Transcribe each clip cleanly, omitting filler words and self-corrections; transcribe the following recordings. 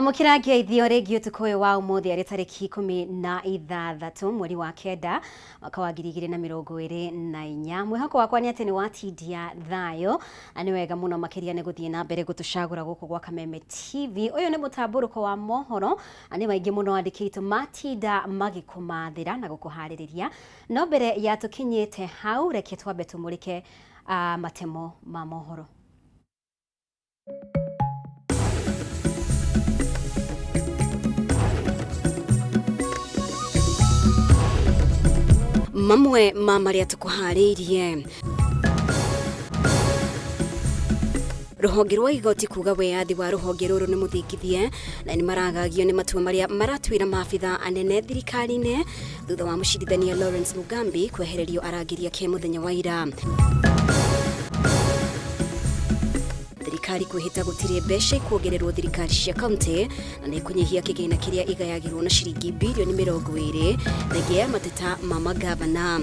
Amũkĩra ngeithio rĩngĩ ũtukũ ũyũ wa ũmũthĩ arĩ tarĩki 16 mweri wa 9 mwaka wa 2024. Mwĩhoko wakwa nĩ atĩ nĩ watindia thayũ na nĩ wega mũno makĩria nĩ gũthiĩ na mbere gũtũcagũra gũkũ gwa Kameme TV. Ũyũ nĩ mũtambũrũko wa mohoro na nĩ maingĩ mũno andĩki aitũ matinda magĩkũmathĩra na gũkũharĩrĩria. No mbere ya tũkinyĩte hau, reke twambe tũmũrĩke matemo ma mohoro. Mamwe ma marĩa tũkũharĩirie: Rũhonge rwa igoti kuga wĩyathi wa rũhonge rũrũ nĩ mũthingithie na nĩ maragagio nĩ matua marĩa maratuĩra maabitha anene thirikari-inĩ thutha wa mũcirithania Lawrence Mugambi kwehererio arangĩri ake mũthenya wa ira. Thirikari kwĩhĩta gũtirĩ mbeca ikuongererwo thirikari cia kaunti na nĩ kũnyihia kĩgĩna kĩrĩa igayagĩrwo na ciringi birioni 20 thengia ya mateta ma magavana.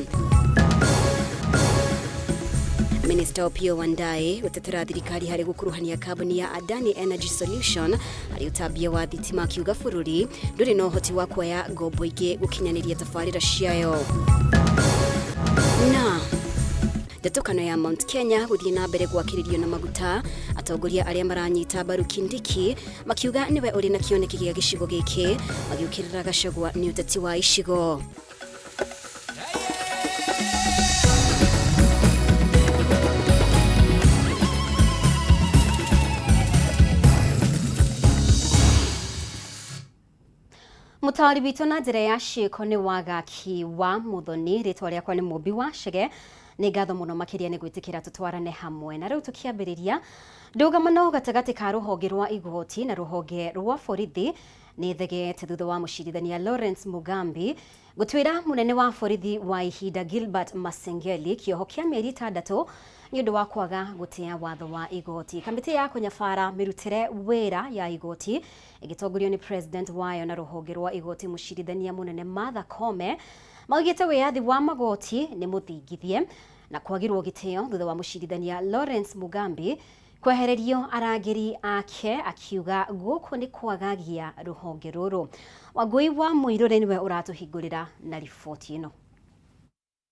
Minista Opiyo Wandayi gũtetera thirikari harĩ gũkuruhania kambuni ya Adani Energy Solution harĩ ũtambia wa thitima, akiuga bũrũri ndũrĩ na ũhoti wa kuoya ngombo ingĩ gũkinyanĩria tabarĩra ciayo. Na Ndetũkano ya Mount Kenya gũthiĩ na mbere gwakĩrĩrio na maguta, atongoria arĩa maranyita mbaru Kindiki makiuga nĩwe ũrĩ na kĩoneki gĩa gĩcigo gĩkĩ, magĩũkĩrĩra Gachagua nĩ ũteti wa icigo. Mũtaũri witũ na njĩra ya ciĩko nĩ Wagaki wa Mũthoni, rĩtwa rĩakwa nĩ Mũmbi wa Chege. Nĩ ngatho mũno makĩria nĩ gwĩtĩkĩra tũtwarane hamwe. Na rĩu tũkĩambĩrĩria, ndũgamano gatagatĩ ka rũhonge rwa igoti na rũhonge rwa borithi nĩ thegete thutha wa mũcirithania Lawrence Mugambi gũtuĩra mũnene wa borithi wa ihinda Gilbert Masengeli kĩoho kĩa mĩeri 6 nĩ ũndũ wa kwaga gũtĩa watho wa igoti. Kamĩtĩ ya kũnyabara mĩrutĩre wĩra ya igoti ĩgĩtongorio nĩ president wayo na rũhonge rwa igoti mũcirithania mũnene Martha Koome maugĩte wĩyathi wa magoti nĩ mũthingithie na kwagĩrwo gĩtĩo thutha wa mũcirithania Lawrence Mugambi kwehererio arangĩri ake, akiuga gũkũ nĩ kwagagia rũhonge rũrũ. Wangũi wa Mũirũrĩ nĩwe ũratũhingũrĩra na riboti ĩno.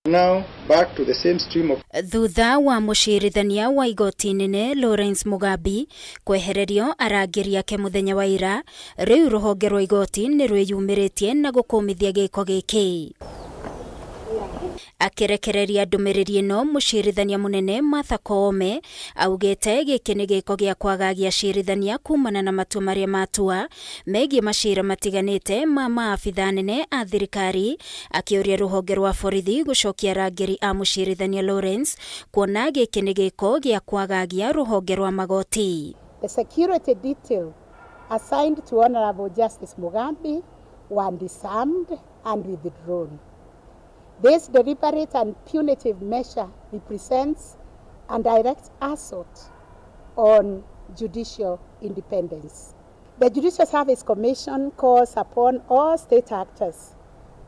Now back to the same stream of Thutha wa mũcirithania wa igoti nene Lawrence Mugambi kwehererio arangĩri ake mũthenya wa ira, rĩu rũhonge rwa igoti nĩ rwĩyumĩrĩtie na gũkũmithia gĩko gĩkĩ. Akĩrekereria ndũmĩrĩri ĩno, mũcirithania mũnene Martha Koome augĩte gĩkĩ nĩ gĩko gĩa kwagagia acirithania kumana na matua marĩa matua megiĩ macira matiganĩte ma maabitha anene a thirikari, akĩũria rũhonge rwa borithi gũcokia arangĩri a mũcirithania Lawrence kuona gĩkĩ nĩ gĩko gĩa kwagagia rũhonge rwa magoti. The security detail assigned to Honorable Justice Mugambi were disarmed and withdrawn. This deliberate and punitive measure represents a direct assault on judicial independence. The Judicial Service Commission calls upon all state actors,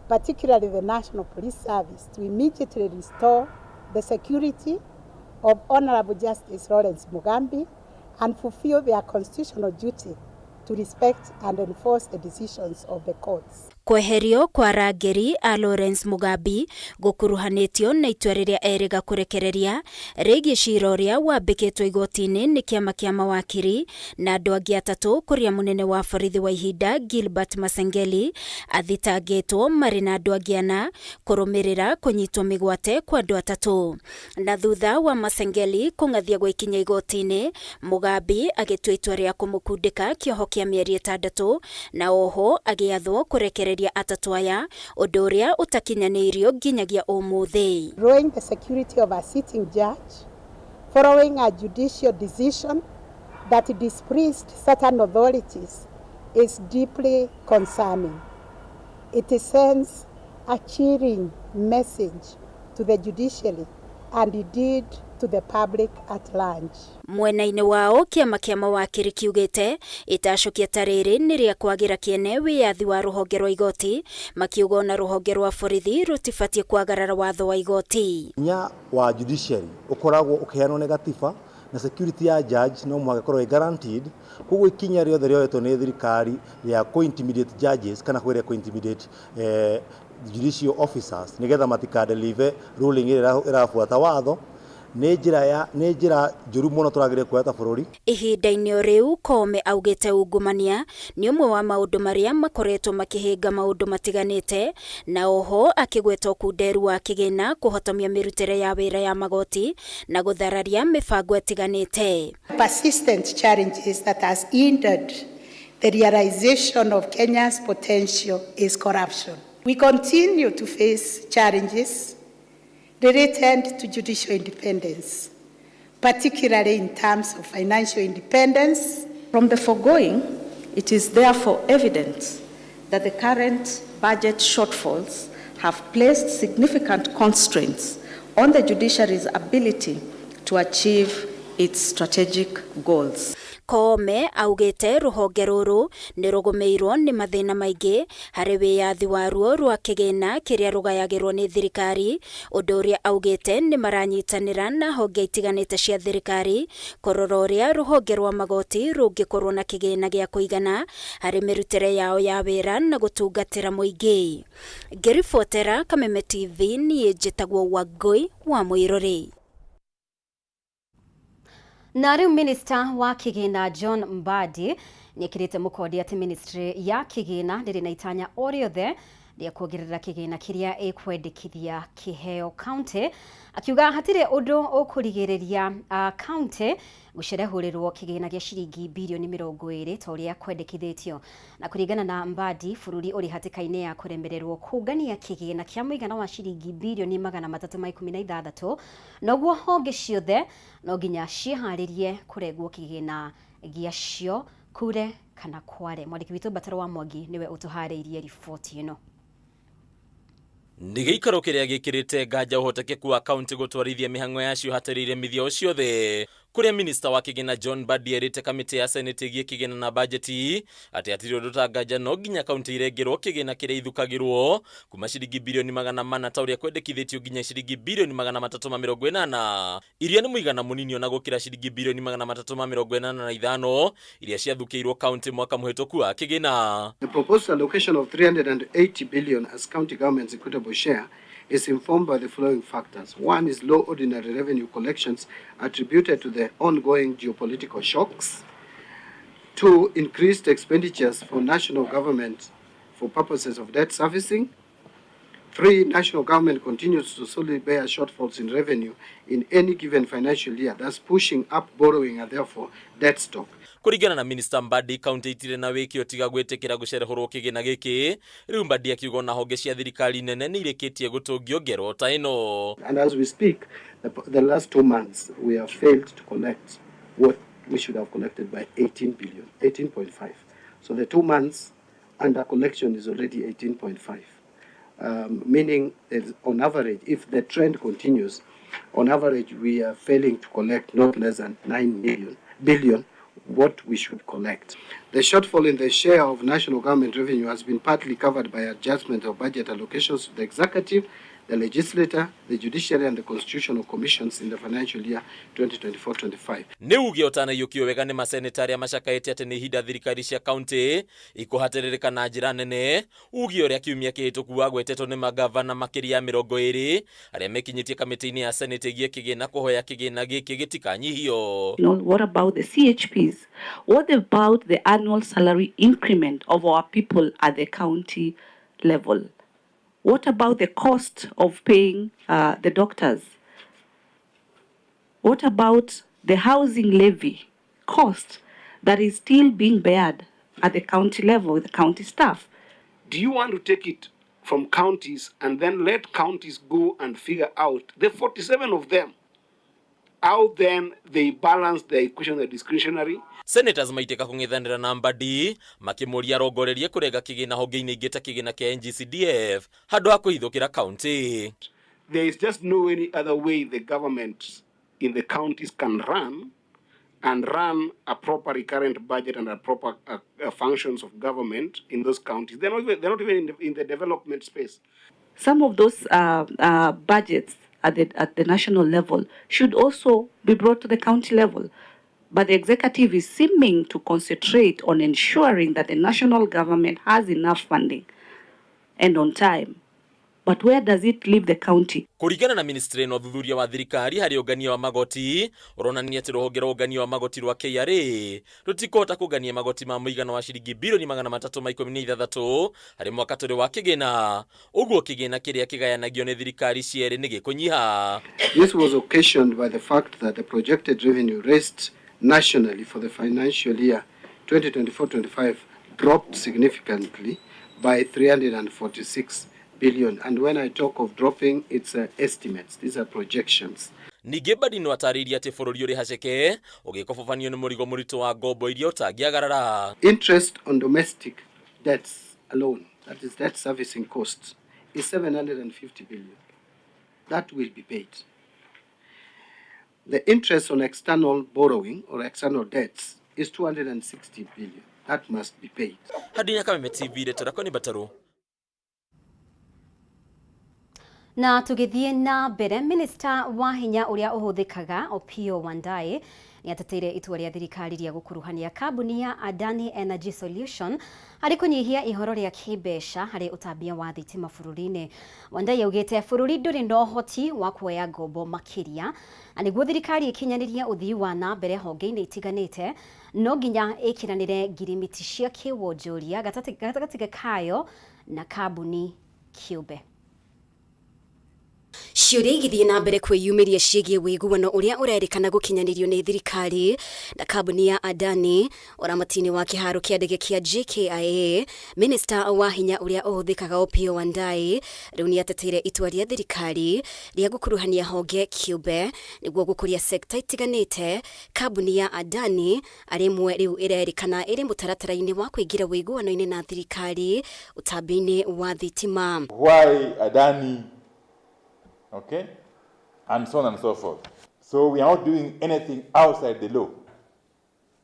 particularly the National Police Service, to immediately restore the security of Honorable Justice Lawrence Mugambi and fulfill their constitutional duty to respect and enforce the decisions of the courts. Kweherio kwa arangĩri a Lawrence Mugambi gũkuruhanĩtio na itua rĩrĩa erĩga kũrekereria rĩgiĩ cira ũrĩa wambĩkĩtwo igoti-inĩ nĩ kĩama kĩa mawakiri na andũ angĩ atatũ, kũrĩa mũnene wa borithi wa ihinda Gilbert Masengeli athitangĩtwo marĩ na andũ angĩ ana kũrũmĩrĩra kũnyitwo mĩgwate kwa andũ atatũ. Na thutha wa Masengeli kũng'athia gwa ikinya igoti-inĩ, Mugambi agĩtua itua rĩa kũmũkundĩka kĩoho kĩa mĩeri 6 na oho agĩathwo kũrekereria atatũ aya, ũndũ ũrĩa ũtakinyanĩirio nginyagia ũmũthĩ. Drawing the security of a sitting judge following a judicial decision that displeased certain authorities is deeply concerning. It sends a chilling message to the judiciary and indeed to the public at large. Mwena-inĩ wao, kĩama kĩa mawakiri kiugĩte itacũkia ta rĩrĩ nĩ rĩa kwagĩra kĩene wĩyathi wa rũhonge rwa igoti, makiuga ona rũhonge rwa borithi rũtibatiĩ kwagarara watho wa igoti. Hinya wa judiciary ũkoragwo ũkĩheanwo nĩ gatiba. Na security ya judge no mũhaka ĩkorwo ĩ guaranteed. Koguo ikinya rĩothe rĩoetwo nĩ thirikari rĩa kũ intimidate judges kana kũgeria kũ intimidate judicial officers nĩgetha matikadeliver ruling ĩrĩa ĩrabuata watho nĩ njĩra ya nĩ njĩra njũru mũno tũragĩrĩire kuoya ta bũrũri. Ihinda-inĩ o rĩu, Koome augĩte ungumania nĩ ũmwe wa maũndũ marĩa makoretwo makĩhĩnga maũndũ matiganĩte, na oho akĩgweta ũkunderu wa kĩgĩna kũhotomia mĩrutĩre ya wĩra ya magoti na gũthararia mĩbango ĩtiganĩte. Persistent challenges that has hindered the realization of Kenya's potential is corruption. We continue to face challenges related to judicial independence, particularly in terms of financial independence. From the foregoing, it is therefore evident that the current budget shortfalls have placed significant constraints on the judiciary's ability to achieve its strategic goals. Koome augĩte rũhonge rũrũ nĩ rũgũmĩirwo nĩ mathĩna maingĩ harĩ wĩyathi waruo rwa kĩgĩna kĩrĩa rũgayagĩrwo nĩ thirikari, ũndũ ũrĩa augĩte nĩ maranyitanĩra na honge itiganĩte cia thirikari kũrora ũrĩa rũhonge rwa magoti rũngĩkorwo na kĩgĩna gĩa kũigana harĩ mĩrutĩre yao ya wĩra na gũtungatĩra mũingĩ. Ngĩribotera Kameme TV, niĩ njĩtagwo Wangũi wa Mũirũrĩ. Na rĩu minista wa kĩgĩna John Mbadi nĩekĩrĩte mũkondi atĩ ministry ya kĩgĩna ndĩrĩ na itanya o rĩothe rĩa kuongerera kĩgĩna kĩrĩa ĩkwendekithia kĩheo county, akiuga hatirĩ ũndũ ũkũrigĩrĩria county gũcerehũrĩrwo kĩgĩna gĩa ciringi birioni 20 ta ũrĩa kwendekithĩtio. Na kũringana na Mbadi, bũrũri ũrĩ hatĩka-inĩ ya kũremererwo kũngania kĩgĩna kĩa mũigana wa ciringi birioni 316, noguo honge ciothe no nginya ciĩharĩrie kũrengwo kĩgĩna gĩacio kure kana kware. Mwandĩki witũ Mbataro wa Mwangi nĩwe ũtũharĩirie riboti ĩno. Nĩ gĩikaro kĩrĩa gĩkĩrĩte nganja ũhotekeku wa kaunti gũtwarithia mĩhang'o yacio hatarĩire mĩthia ciothe, kũrĩa minista wa kĩgĩna John Mbadi erĩte kamĩtĩ ya senate ĩgiĩ kĩgĩna na bajeti atĩ hatirĩ ũndũ ta nganja no nginya kaunti irengerwo kĩgĩna kĩrĩa ithukagĩrwo kuma ciringi birioni 400 ta ũrĩa kwendekithĩtio nginya ciringi birioni 380, iria nĩ mũigana mũnini ona gũkĩra ciringi birioni 385 iria ciathukĩirwo kaunti mwaka mũhĩtũku wa kĩgĩna. The proposed allocation of 380 billion as county government's equitable share is informed by the following factors. One is low ordinary revenue collections attributed to the ongoing geopolitical shocks. Two, increased expenditures for national government for purposes of debt servicing. Three, national government continues to solely bear shortfalls in revenue in any given financial year, thus pushing up borrowing and therefore debt stock. Kũringana na minista Mbadi, kaunti itirĩ na wĩkĩo tiga gwĩtĩkĩra gũcerehũrwo kĩgĩna gĩkĩ. Rĩu Mbadi akiuga ona honge cia thirikari nene nĩ irĩkĩtie gũtũngio ngero ta ĩno. And as we speak, the last 2 months, we have failed to collect what we should have collected by 18 billion, 18.5. So the 2 months under collection is already 18.5. Meaning, that on average, if the trend continues, on average, we are failing to collect not less than 9 million, billion what we should collect. The shortfall in the share of national government revenue has been partly covered by adjustment of budget allocations to the executive, the legislature, the judiciary and the constitutional commissions in the financial year 2024-25. Nĩ uge ũtanaiyũkio wega nĩ maseneta arĩa macakaĩte atĩ nĩ ihinda thirikari cia kaunti ikũhatĩrĩrĩka na njĩra nene, uge ũrĩa kiumia kĩhĩtũku wagwetetwo nĩ magavana makĩria ya 20 arĩa mekinyĩtie kamĩtĩ-inĩ ya senate ĩgiĩ kĩgĩna kũhoya kĩgĩna gĩkĩ gĩtikanyihio. What about the CHPs? What about the annual salary increment of our people at the county level? What about the cost of paying the doctors? What about the housing levy cost that is still being bared at the county level with the county staff? Do you want to take it from counties and then let counties go and figure out, the 47 of them, how then they balance the equation, the discretionary? Senators maitĩka kũng'ethanĩra na Mbadi makĩmũria arongorerie kũrenga kĩgĩna honge-inĩ ingĩ ta kĩgĩna kĩa NGCDF handũ ha kũhithũkĩra kaunti. There is just no any other way the government in the counties can run and run a proper recurrent budget and a proper functions of government in those counties. They're not even in the development space. Some of those budgets at the national level should also be brought to the county level. But the executive is seeming to concentrate on ensuring that the national government has enough funding and on time. But where does it leave the county? Kũringana na ministry ĩno, ũthuthuria wa thirikari harĩ ũngania wa magoti ũronania atĩ rũhonge rwa ũngania wa magoti rwa KRA rũtikũhota kũngania magoti ma mũigana wa ciringi birioni 316 harĩ mwaka tũrĩ wa kĩgĩna, ũguo kĩgĩna kĩrĩa kĩgayanagio nĩ thirikari cierĩ nĩ gĩkũnyiha. This was occasioned by the fact that the projected revenue raised nationally for the financial year 2024-25 dropped significantly by 346 billion. And when I talk of dropping, it's estimates. These are projections. Ningĩ Mbadi no atarĩirie atĩ bũrũri ũrĩ haceke ũgĩkobobanio nĩ mũrigo mũritũ wa ngombo iria ũtangĩagarara. Interest on domestic debts alone, that is debt servicing costs, is 750 billion. That will be paid. The interest on external borrowing or external debts is 260 billion. That must be paid. Hadinya Kameme TV, rĩtwa nĩ Batarũ. Na tũgĩthiĩ na mbere, minista wa hinya ũrĩa ũhũthĩkaga Opiyo Wandayi nĩ ateteire itua rĩa thirikari rĩa gũkuruhania kambuni ya Adani Energy Solution harĩ kũnyihia ihoro rĩa kĩmbeca harĩ ũtambia wa thitima bũrũri-inĩ. Wandayi augĩte bũrũri ndũrĩ na ũhoti wa kuoya ngombo makĩria, na nĩguo thirikari ĩkinyanĩrie ũthii wa na mbere honge-inĩ itiganĩte no nginya ĩkĩranĩre ngirimiti cia kĩwonjoria gatagatĩ kayo na kambuni kĩũmbe. Ciũria igĩthiĩ na mbere kwĩyumĩria ciĩgiĩ ũiguano ũrĩa ũrerĩkana gũkinyanĩrio nĩ thirikari na kambuni ya Adani ũramati-inĩ wa kĩharo kĩa ndege kĩa JKIA. Minista wa hinya ũrĩa ũhũthĩkaga Opiyo Wandayi rĩu nĩ ateteire itua rĩa thirikari rĩa gũkuruhania honge kĩũmbe nĩguo gũkũria sekta itiganĩte. Kambuni ya Adani arĩ ĩmwe rĩu ĩrerĩkana ĩrĩ mũtaratara-inĩ wa kũingĩra ũiguano-inĩ na thirikari ũtambia-inĩ wa thitima. Why Adani? Okay, and so on and so forth. So we are not doing anything outside the law.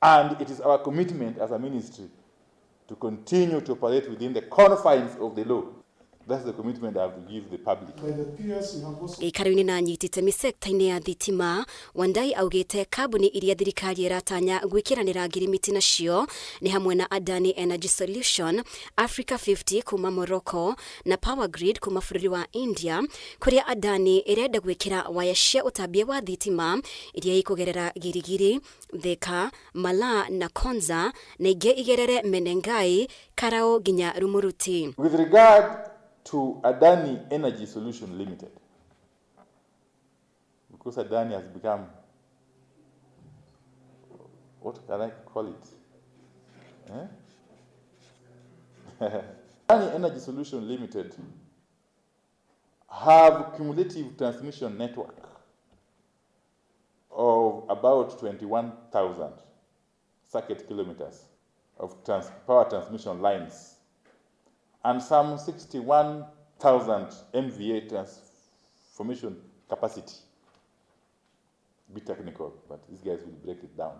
And it is our commitment as a ministry to continue to operate within the confines of the law. That's the commitment I have to give the public. Gĩikaro-inĩ na anyiti itemi sekta-inĩ ya thitima, Wandayi augĩte kambuni iria thirikari ĩratanya gwĩkĩranĩra ngirimiti nacio nĩ hamwe na Adani Energy Solution, Africa 50 kuma Morocco na Power Grid kuma bũrũri wa India, kũrĩa Adani ĩrenda gwĩkĩra waya cia ũtambia wa thitima iria ikũgerera Girigiri, Thika, Malaa na Konza, na ingĩ igerere Menengai, Karau nginya Rumuruti. With regard to Adani Energy Solution Limited, because Adani has become, what can I call it? Eh? Adani Energy Solution Limited have cumulative transmission network of about 21,000 circuit kilometers of power transmission lines and some 61,000 MVA transformation capacity. Be technical, but these guys will break it down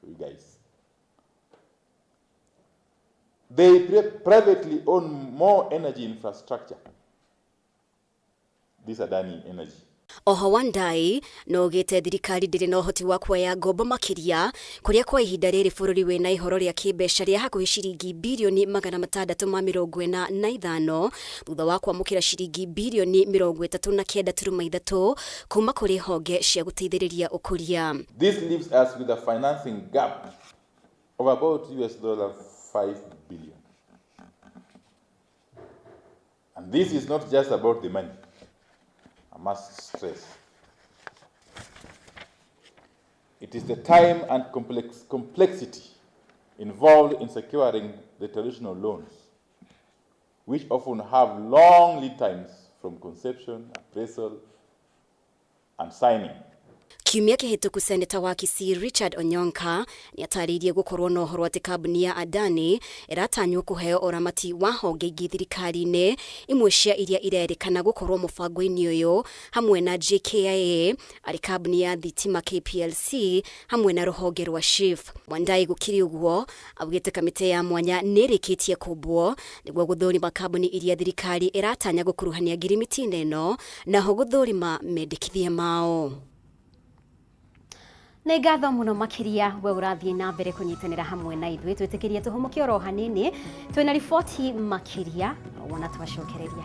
for you guys. They privately own more energy infrastructure. This Adani Energy. Oho Wandayi no ugite thirikari ndĩrĩ na ũhoti wa kuoya ngombo makĩria, kũrĩa kwa ihinda rĩrĩ bũrũri wĩna ihoro rĩa kĩmbeca rĩa hakuhĩ ciringi birioni 645 thutha wa kwamũkĩra ciringi birioni 39.3 kuma kũrĩ honge cia gũteithĩrĩria ũkũria. This leaves us with a financing gap of about US dollar 5 billion. And this is not just about the money. I must stress. It is the time and complexity involved in securing the traditional loans, which often have long lead times from conception, appraisal, and signing. Kiumia kĩhĩtũku seneta wa Kisii Richard Onyonka nĩatarĩirie gũkorwo na ũhoro atĩ kambuni ya Adani ĩratanywo kũheo ũramati wa honge ingĩ thirikari-inĩ imwe cia iria irerĩkana gũkorwo mũbango-inĩ ũyũ hamwe na JKIA arĩ kambuni ya thitima KPLC hamwe na rũhonge rwa SHIF. Wandayi gũkĩrĩ ũguo augĩte kamĩtĩ ya mwanya nĩĩrĩkĩtie kũmbwo nĩguo gũthũrima kambuni iria thirikari ĩratanya gũkuruhania ngirimiti-inĩ ĩno naho gũthũrima mendekithia mao. Nĩ ngatho mũno makĩria we ũrathiĩ na mbere kũnyitanĩra hamwe na ithuĩ twĩtĩkĩrie tũhũmũke oro hanini twĩna riboti makĩria wona twacokereria.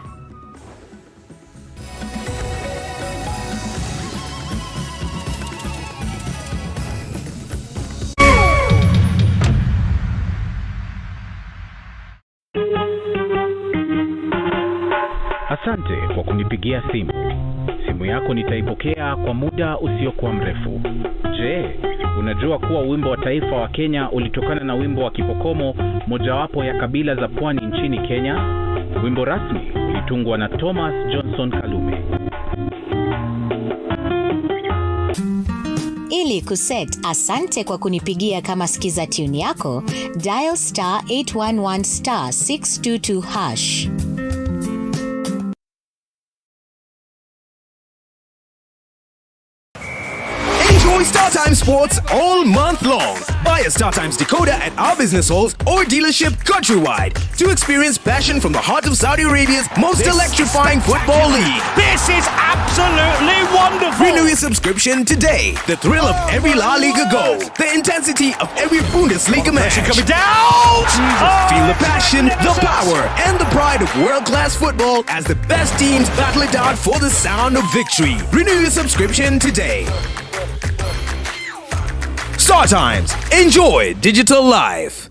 Asante kwa kunipigia simu. Simu yako nitaipokea kwa muda usiokuwa mrefu. Je, unajua kuwa wimbo wa taifa wa Kenya ulitokana na wimbo wa Kipokomo, mojawapo ya kabila za pwani nchini Kenya? Wimbo rasmi ulitungwa na Thomas Johnson Kalume. Ili kuset asante kwa kunipigia kama skiza tune yako, dial star 811 star 622 hash. Enjoy StarTimes Sports all month long. Buy a StarTimes decoder at our business halls or dealership countrywide to experience passion from the heart of Saudi Arabia's most This electrifying football league. This is absolutely wonderful. Renew your subscription today. The thrill of every La Liga goal, the intensity of every Bundesliga match. Coming down. Feel the passion, the power, and the pride of world-class football as the best teams battle it out for the sound of victory. Renew your subscription today. Star Times. Enjoy digital life.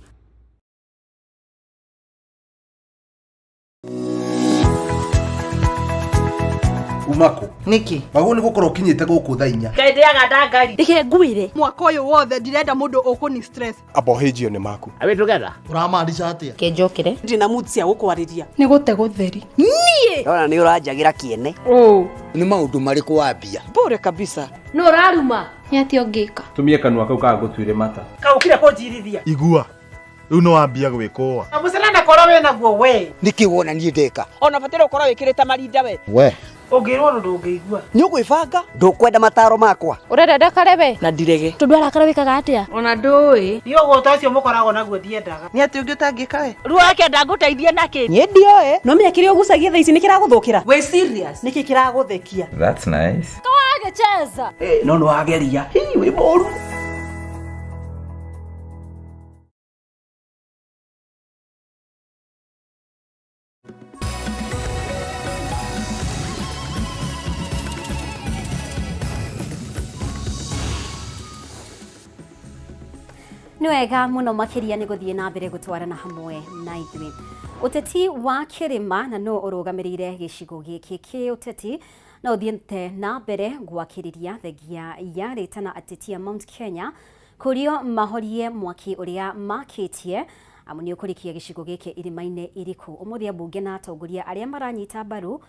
Umako niki wagwo nĩ gũkorwo ũkinyĩte gũkũ thaa 4. Ngai ndĩaga ndangari. Reke ngwĩre mwaka ũyũ wothe ndirenda mũndũ ũkũni stress. Abohĩjio nĩ maku. Are we together? Ũramaanisha atĩa? Kenjokere. Ndina mood cia gũkwarĩria. Nĩ gũte gũtheri. Niĩ. Ndona nĩ ũranjagĩra kĩene. Ũ. Nĩ maũndũ marĩkũ wambia? Bure kabisa. Nũ ũraruma? Nĩ atĩa ũngĩka? Tumie kanua kau kaga gũtuire mata. Kaũkire kũnjirithia. Igua. Rĩu nĩ wambia gwĩkũa. Na mũcere korwo wĩna guo we. Nĩkĩ wona niĩ ndeka? Ona bataire ũkorwo wĩkĩrĩte marinda we. We. Ũngĩrwo ũndũ ndũngĩigua. Nĩ ũgwĩbanga? Ndũkwenda mataro makwa. Ũrenda ndakare we? Na ndirege. Tondũ arakara wĩkaga atĩa? Ona ndũĩ. Niĩ ũgũta ũcio mũkoragwo naguo ndiendaga. Nĩ atĩ ũngĩ ũtangĩka we? Ruo ndangũteithia nakĩ? Niĩ ndioĩ. No menya kĩrĩa ũgucagia thaa ici nĩ kĩragũthũkĩra. Wĩ serious? Nĩkĩ kĩragũthekia? That's nice. Kawagĩcheza. No nĩ wageria. Hii wĩ mũru. Nĩ wega mũno makĩria nĩ gũthiĩ na mbere gũtwarana hamwe na ithuĩ. Ũteti wa kĩrĩma na no ũrũgamĩrĩire gĩcigo gĩkĩ kĩ ũteti no ũthiĩte na mbere gwakĩrĩria thengia ya rĩtana ateti a Mount Kenya kũrio mahorie mwaki ũrĩa makĩtie amu nĩ ũkũrikia gĩcigo gĩkĩ irima-inĩ iriku. Ũmũthĩ ambunge na atongoria arĩa maranyita mbaru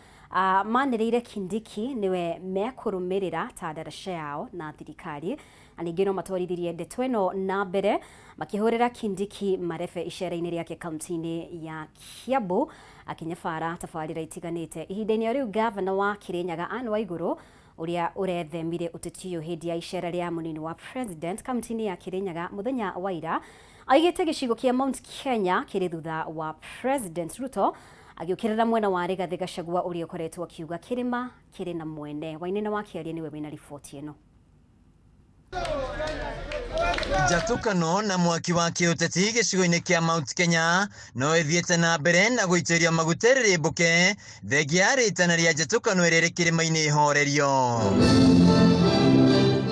manĩrĩire Kindiki nĩwe mekũrũmĩrĩra ta ndaraca yao na thirikari na ningĩ no matwarithirie ndeto ĩno na mbere makĩhũrĩra Kindiki marebe icera-inĩ rĩake kaunti-inĩ ya Kiambu akĩnyabara tabarĩra itiganĩte. Ihinda-inĩ rĩu gavana wa Kirinyaga Anne Waigũrũ ũrĩa ũrethemire ũteti ũyũ hĩndĩ ya icera rĩa mũnini wa president kaunti-inĩ ya Kirinyaga mũthenya wa ira aigĩte gĩcigo kĩa Mount Kenya kĩrĩ thutha wa President Ruto agĩũkĩrĩra mwena wa Rigathĩ Gachagua ũrĩa ũkoretwo akiuga kĩrĩma kĩrĩ na mwene. Wainene wa Kĩaria nĩwe wĩna riboti ĩno. Njatukano na mwaki wa kĩũteti gĩcigo-inĩ kĩa Mount Kenya no ĩthiĩte na mbere na gũitĩrĩria maguta ĩrĩrĩmbũke thengia ya rĩtana rĩa njatukano ĩrĩa ĩrĩ kĩrĩma-inĩ ĩhorerio.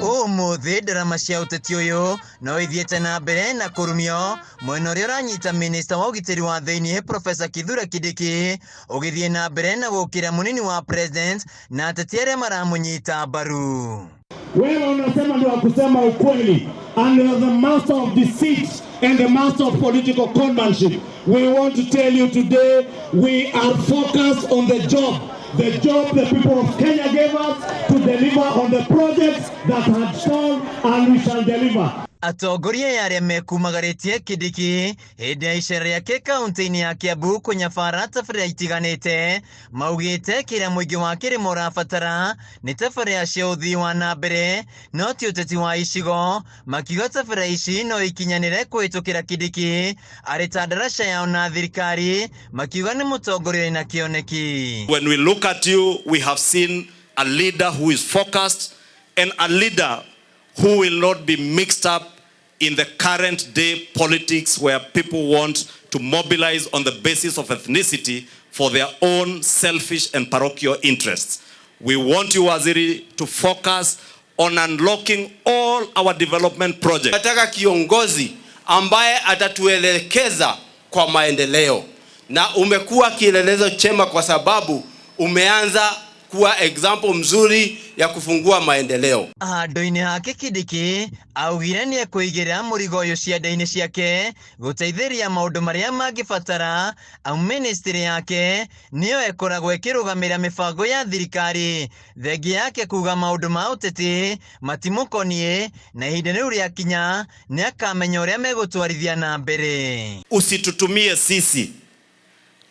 Ũmũthĩ ndarama cia ũteti ũyũ no ithiĩte na mbere na kũrumio mwena ũrĩa ũranyita minista wa ũgitĩri wa thĩinĩ Profesa Kithure Kindiki ũgĩthiĩ na mbere na gũkĩra mũnini wa president na ateti arĩa maramũnyita mbaru. Wewe unasema ndio kusema ukweli and you are the master of deceit and the master of political conmanship. We want to tell you today we are focused on the job. the job the people of Kenya gave us to deliver on the projects that had stalled, and we shall deliver. Atongoria aya arĩa mekumagarĩtie Kindiki hĩndĩ ya icera rĩake kaunti-inĩ ya Kiambu kũnyabara tabarĩra itiganĩte maugĩte kĩrĩa mũingĩ wa kĩrĩma ũrabatara nĩ tabarĩra cia ũthii wa na mbere no ti ũteti wa icigo, makiuga tabarĩra ici no ikinyanĩre kũhĩtũkĩra Kindiki arĩ ta ndaraca yao na thirikari, makiuga nĩ mũtongoria wĩna kĩoneki. When we look at you, we have seen a leader who is focused and a leader who will not be mixed up in the current day politics where people want to mobilize on the basis of ethnicity for their own selfish and parochial interests. We want you, Waziri, to focus on unlocking all our development projects. Nataka kiongozi ambaye atatuelekeza kwa maendeleo, na umekuwa kielelezo chema kwa sababu umeanza kuwa example mzuri ya kufungua maendeleo. Handũ-inĩ hake Kindiki augire nĩ ekũigĩrĩra mũrigo ũyũ ciande-inĩ ciake gũteithĩrĩria maũndũ marĩa mangĩbatara amu ministry yake nĩyo ĩkoragwo ĩkĩrũgamĩrĩra mĩbango ya thirikari, thengia yake kuga maũndũ ma ũteti matimũkoniĩ na ihinda rĩu rĩakinya nĩ akamenya ũrĩa megũtwarithia na mbere. Usitutumie sisi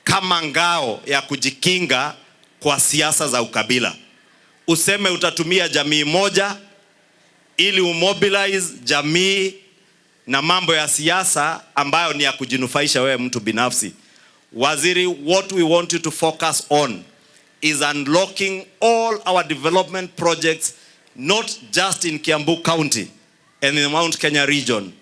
kama ngao ya kujikinga kwa siasa za ukabila. Useme utatumia jamii moja ili umobilize jamii na mambo ya siasa ambayo ni ya kujinufaisha wewe mtu binafsi. Waziri, what we want you to focus on is unlocking all our development projects, not just in Kiambu County and in the Mount Kenya region.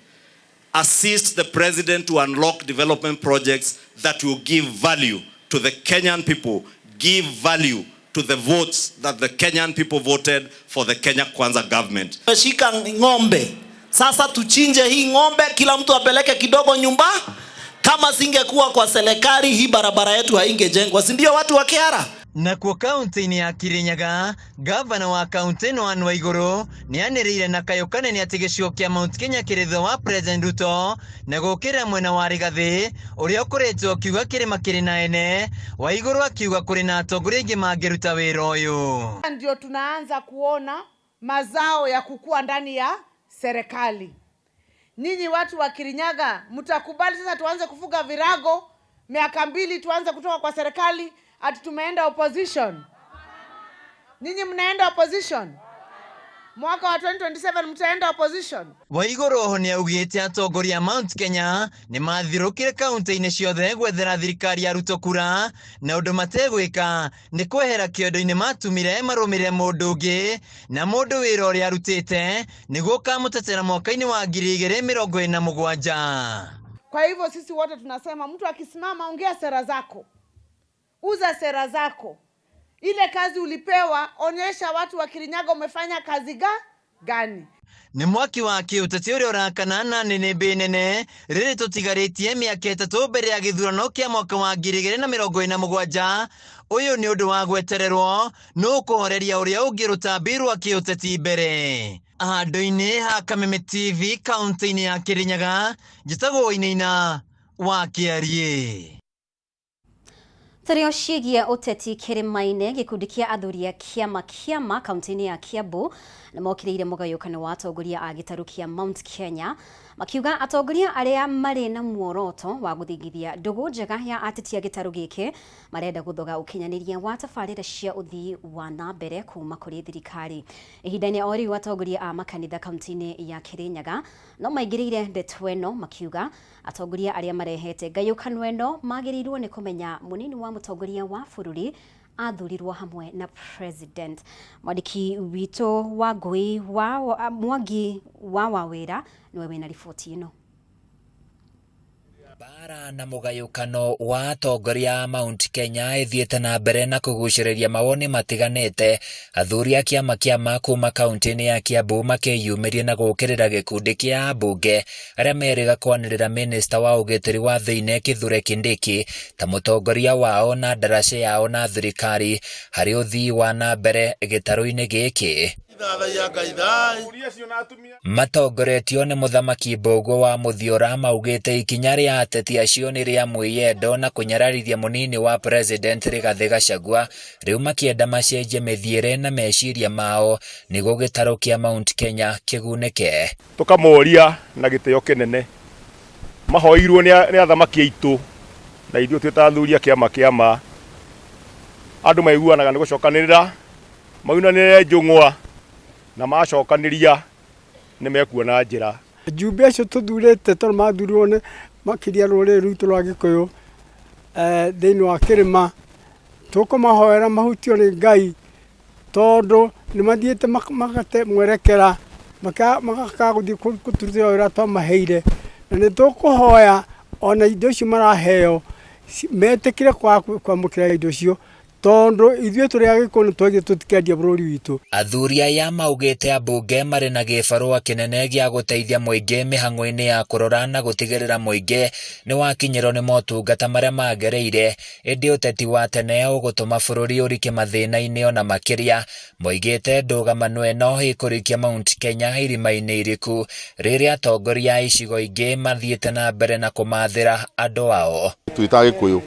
Assist the president to unlock development projects that will give value to the Kenyan people, give value to the votes that the Kenyan people voted for the Kenya Kwanza government. Tumeshika ng'ombe sasa, tuchinje hii ng'ombe, kila mtu apeleke kidogo nyumba. Kama singekuwa kwa serikali hii barabara yetu haingejengwa, si ndio watu wa Kiara? Nakuo kaunti-inĩ ya Kirinyaga, gavana wa kaunti ĩno Anne Waigũrũ nĩ anĩrĩire na kayũ kanene atĩ gĩcigo kĩa Mount Kenya kĩrĩ thutha wa President Ruto na gũkĩrĩra mwena wa Rigathĩ ũrĩa ũkoretwo ũkiuga kĩrĩma kĩrĩ na ene. Waigũrũ akiuga kũrĩ na atongoria aingĩ mangĩruta wĩra ũyũ. Ndio tunaanza kuona mazao ya kukua ndani ya serikali. Nyinyi watu wa Kirinyaga mtakubali sasa tuanze kufuga virago miaka 2 tuanze kutoka kwa serikali ati tumeenda opposition? Nyinyi mnaenda opposition? Mwaka wa 2027 mtaenda opposition? Waigũrũ oho nĩ augĩte atongoria a Mount Kenya nĩ mathirũkire kaunti-inĩ ciothe gwethera thirikari ya Ruto kura na ũndũ mategwĩka nĩ kwehera kĩondo-inĩ matumire marũmĩrĩre mũndũ ũngĩ na mũndũ wĩra ũrĩa arutĩte nĩguo ũkamũtetera mwaka-inĩ wa 2027. Kwa hivyo sisi wote tunasema mtu akisimama, ongea sera zako, uza sera zako, ile kazi ulipewa, onyesha watu wa Kirinyaga umefanya kazi gani. Nĩ mwaki wa kĩũteti ũrĩa ũrakana na nĩnĩmbĩ nene rĩrĩ tũtigarĩtie mĩaka 3 mbere ya gĩthurano kĩa mwaka wa 2027. Ũyũ nĩ ũndũ wa gwetererwo nũ ũkũhoreria ũrĩa ũngĩ rũtambi rwa kĩũteti mbere. Handũ-inĩ ha Kameme TV kaunti-inĩ ya Kirinyaga, njĩtagwo Wainaina wa Kĩariĩ. Tũrĩ o ciĩgiĩ ũteti kĩrĩma-inĩ, gĩkundi kĩa athuri a kĩama kĩama kaunti-inĩ ya Kiambu nĩ mokĩrĩire mũgayũkano wa atongoria a gĩtarũ kĩa Mount Kenya, makiuga atongoria arĩa marĩ na muoroto wa gũthingithia ndũgũ njega ya ateti a gĩtarũ gĩkĩ marenda gũthoga ũkinyanĩria wa tabarĩra cia ũthii wa na mbere kuma kũrĩ thirikari. Ihinda-inĩ o rĩu atongoria a makanitha kaunti-inĩ ya Kirinyaga no maingĩrĩire ndeto ĩno makiuga atongoria arĩa marehete ngayũkano ĩno magĩrĩirwo nĩ kũmenya mũnini wa mũtongoria wa bũrũri athurirwo hamwe na president. Mwandĩki witũ wa Ngũĩ wa Mwangi wa Wawĩra nĩwe wĩna riboti ĩno. Mbara na mũgayũkano wa atongoria a Mount Kenya ĩthiĩte na mbere na kũgucĩrĩria mawoni matiganĩte, athuri a kĩama kĩama kuma kaunti-inĩ ya Kiambu makĩyumĩria na gũũkĩrĩra gĩkundi kĩa ambunge arĩa merĩga kwanĩrĩra minista wa ũgitĩri wa thĩinĩ Kithure Kindiki ta mũtongoria wao na ndaraca yao na thirikari harĩ ũthii wa na mbere gĩtarũ-inĩ gĩkĩ. Matongoretio nĩ Mũthamaki Mbũgũ wa Mũthiora maugĩte ikinya rĩa ateti acio nĩ rĩa mwĩyendo na kũnyararithia mũnini wa President Rigathĩ Gachagua, rĩu makĩenda macenjie mĩthiĩre na meciria mao nĩguo gĩtarũ kĩa Mount Kenya kĩgunĩke. Tũkamoria na gĩtĩo kĩnene mahoirwo nĩ athamaki aitũ na ithuĩ twĩ ta athuri a kĩama kĩa ma andũ maiguanaga nĩ gũcokanĩrĩra maunanĩre njũng'wa na macokanĩria nĩ mekuona njĩra. Njumbe acio tũthurĩte tondũ mathurirwo nĩ makĩria rũrĩrĩ rwitũ rwa Gĩkũyũ thĩinĩ wa kĩrĩma, tũkũmahoera mahutio nĩ Ngai tondũ nĩ mathiĩte magate mwerekera magakaga gũthiĩ kũtũrutĩra wĩra twamaheire, na nĩ tũkũhoya ona indo icio maraheo metĩkĩre kwamũkĩra indo icio tondũ ithuĩ tũrĩ Agĩkũyũ nĩ twaugire tũtikendia bũrũri witũ. Athuri aya maugĩte ambunge marĩ na gĩbarũa kĩnene gĩa gũteithia mũingĩ mĩhang'o-inĩ ya kũrora na gũtigĩrĩra mũingĩ nĩ wakinyĩrwo nĩ motungata marĩa magereire, ĩndĩ ũteti wa tene ũgũtũma bũrũri ũrike mathĩna-inĩ ona makĩria. Moigĩte ndũgamano ĩno ĩkũrikia Mount Kenya irima-inĩ iriku rĩrĩa atongoria a icigo ingĩ mathiĩte na mbere na kũmathĩra andũ ao. Twĩ ta Agĩkũyũ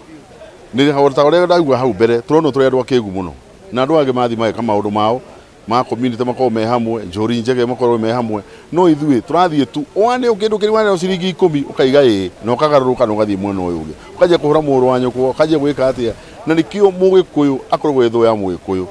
nĩ ta ũrĩa ndaigua hau mbere tũronwo tũrĩ andũ akĩgu mũno na andũ angĩ mathiĩ mageka maũndũ mao ma community makorwo me hamwe, njũri njege makorwo me hamwe, no ithuĩ tũrathiĩ tu wane kĩndũ kĩrĩ waneo ciringi 10 ũkaiga ĩĩ na ũkagarũrũka na ũgathiĩ mwena ũyũ ũngĩ, ũkanjia kũhũra mũrũ wa nyũkwa, ũkanjia gwĩka atĩa, na nĩkĩo mũgĩkũyũ akoragwo ĩ thũ ya mũgĩkũyũ,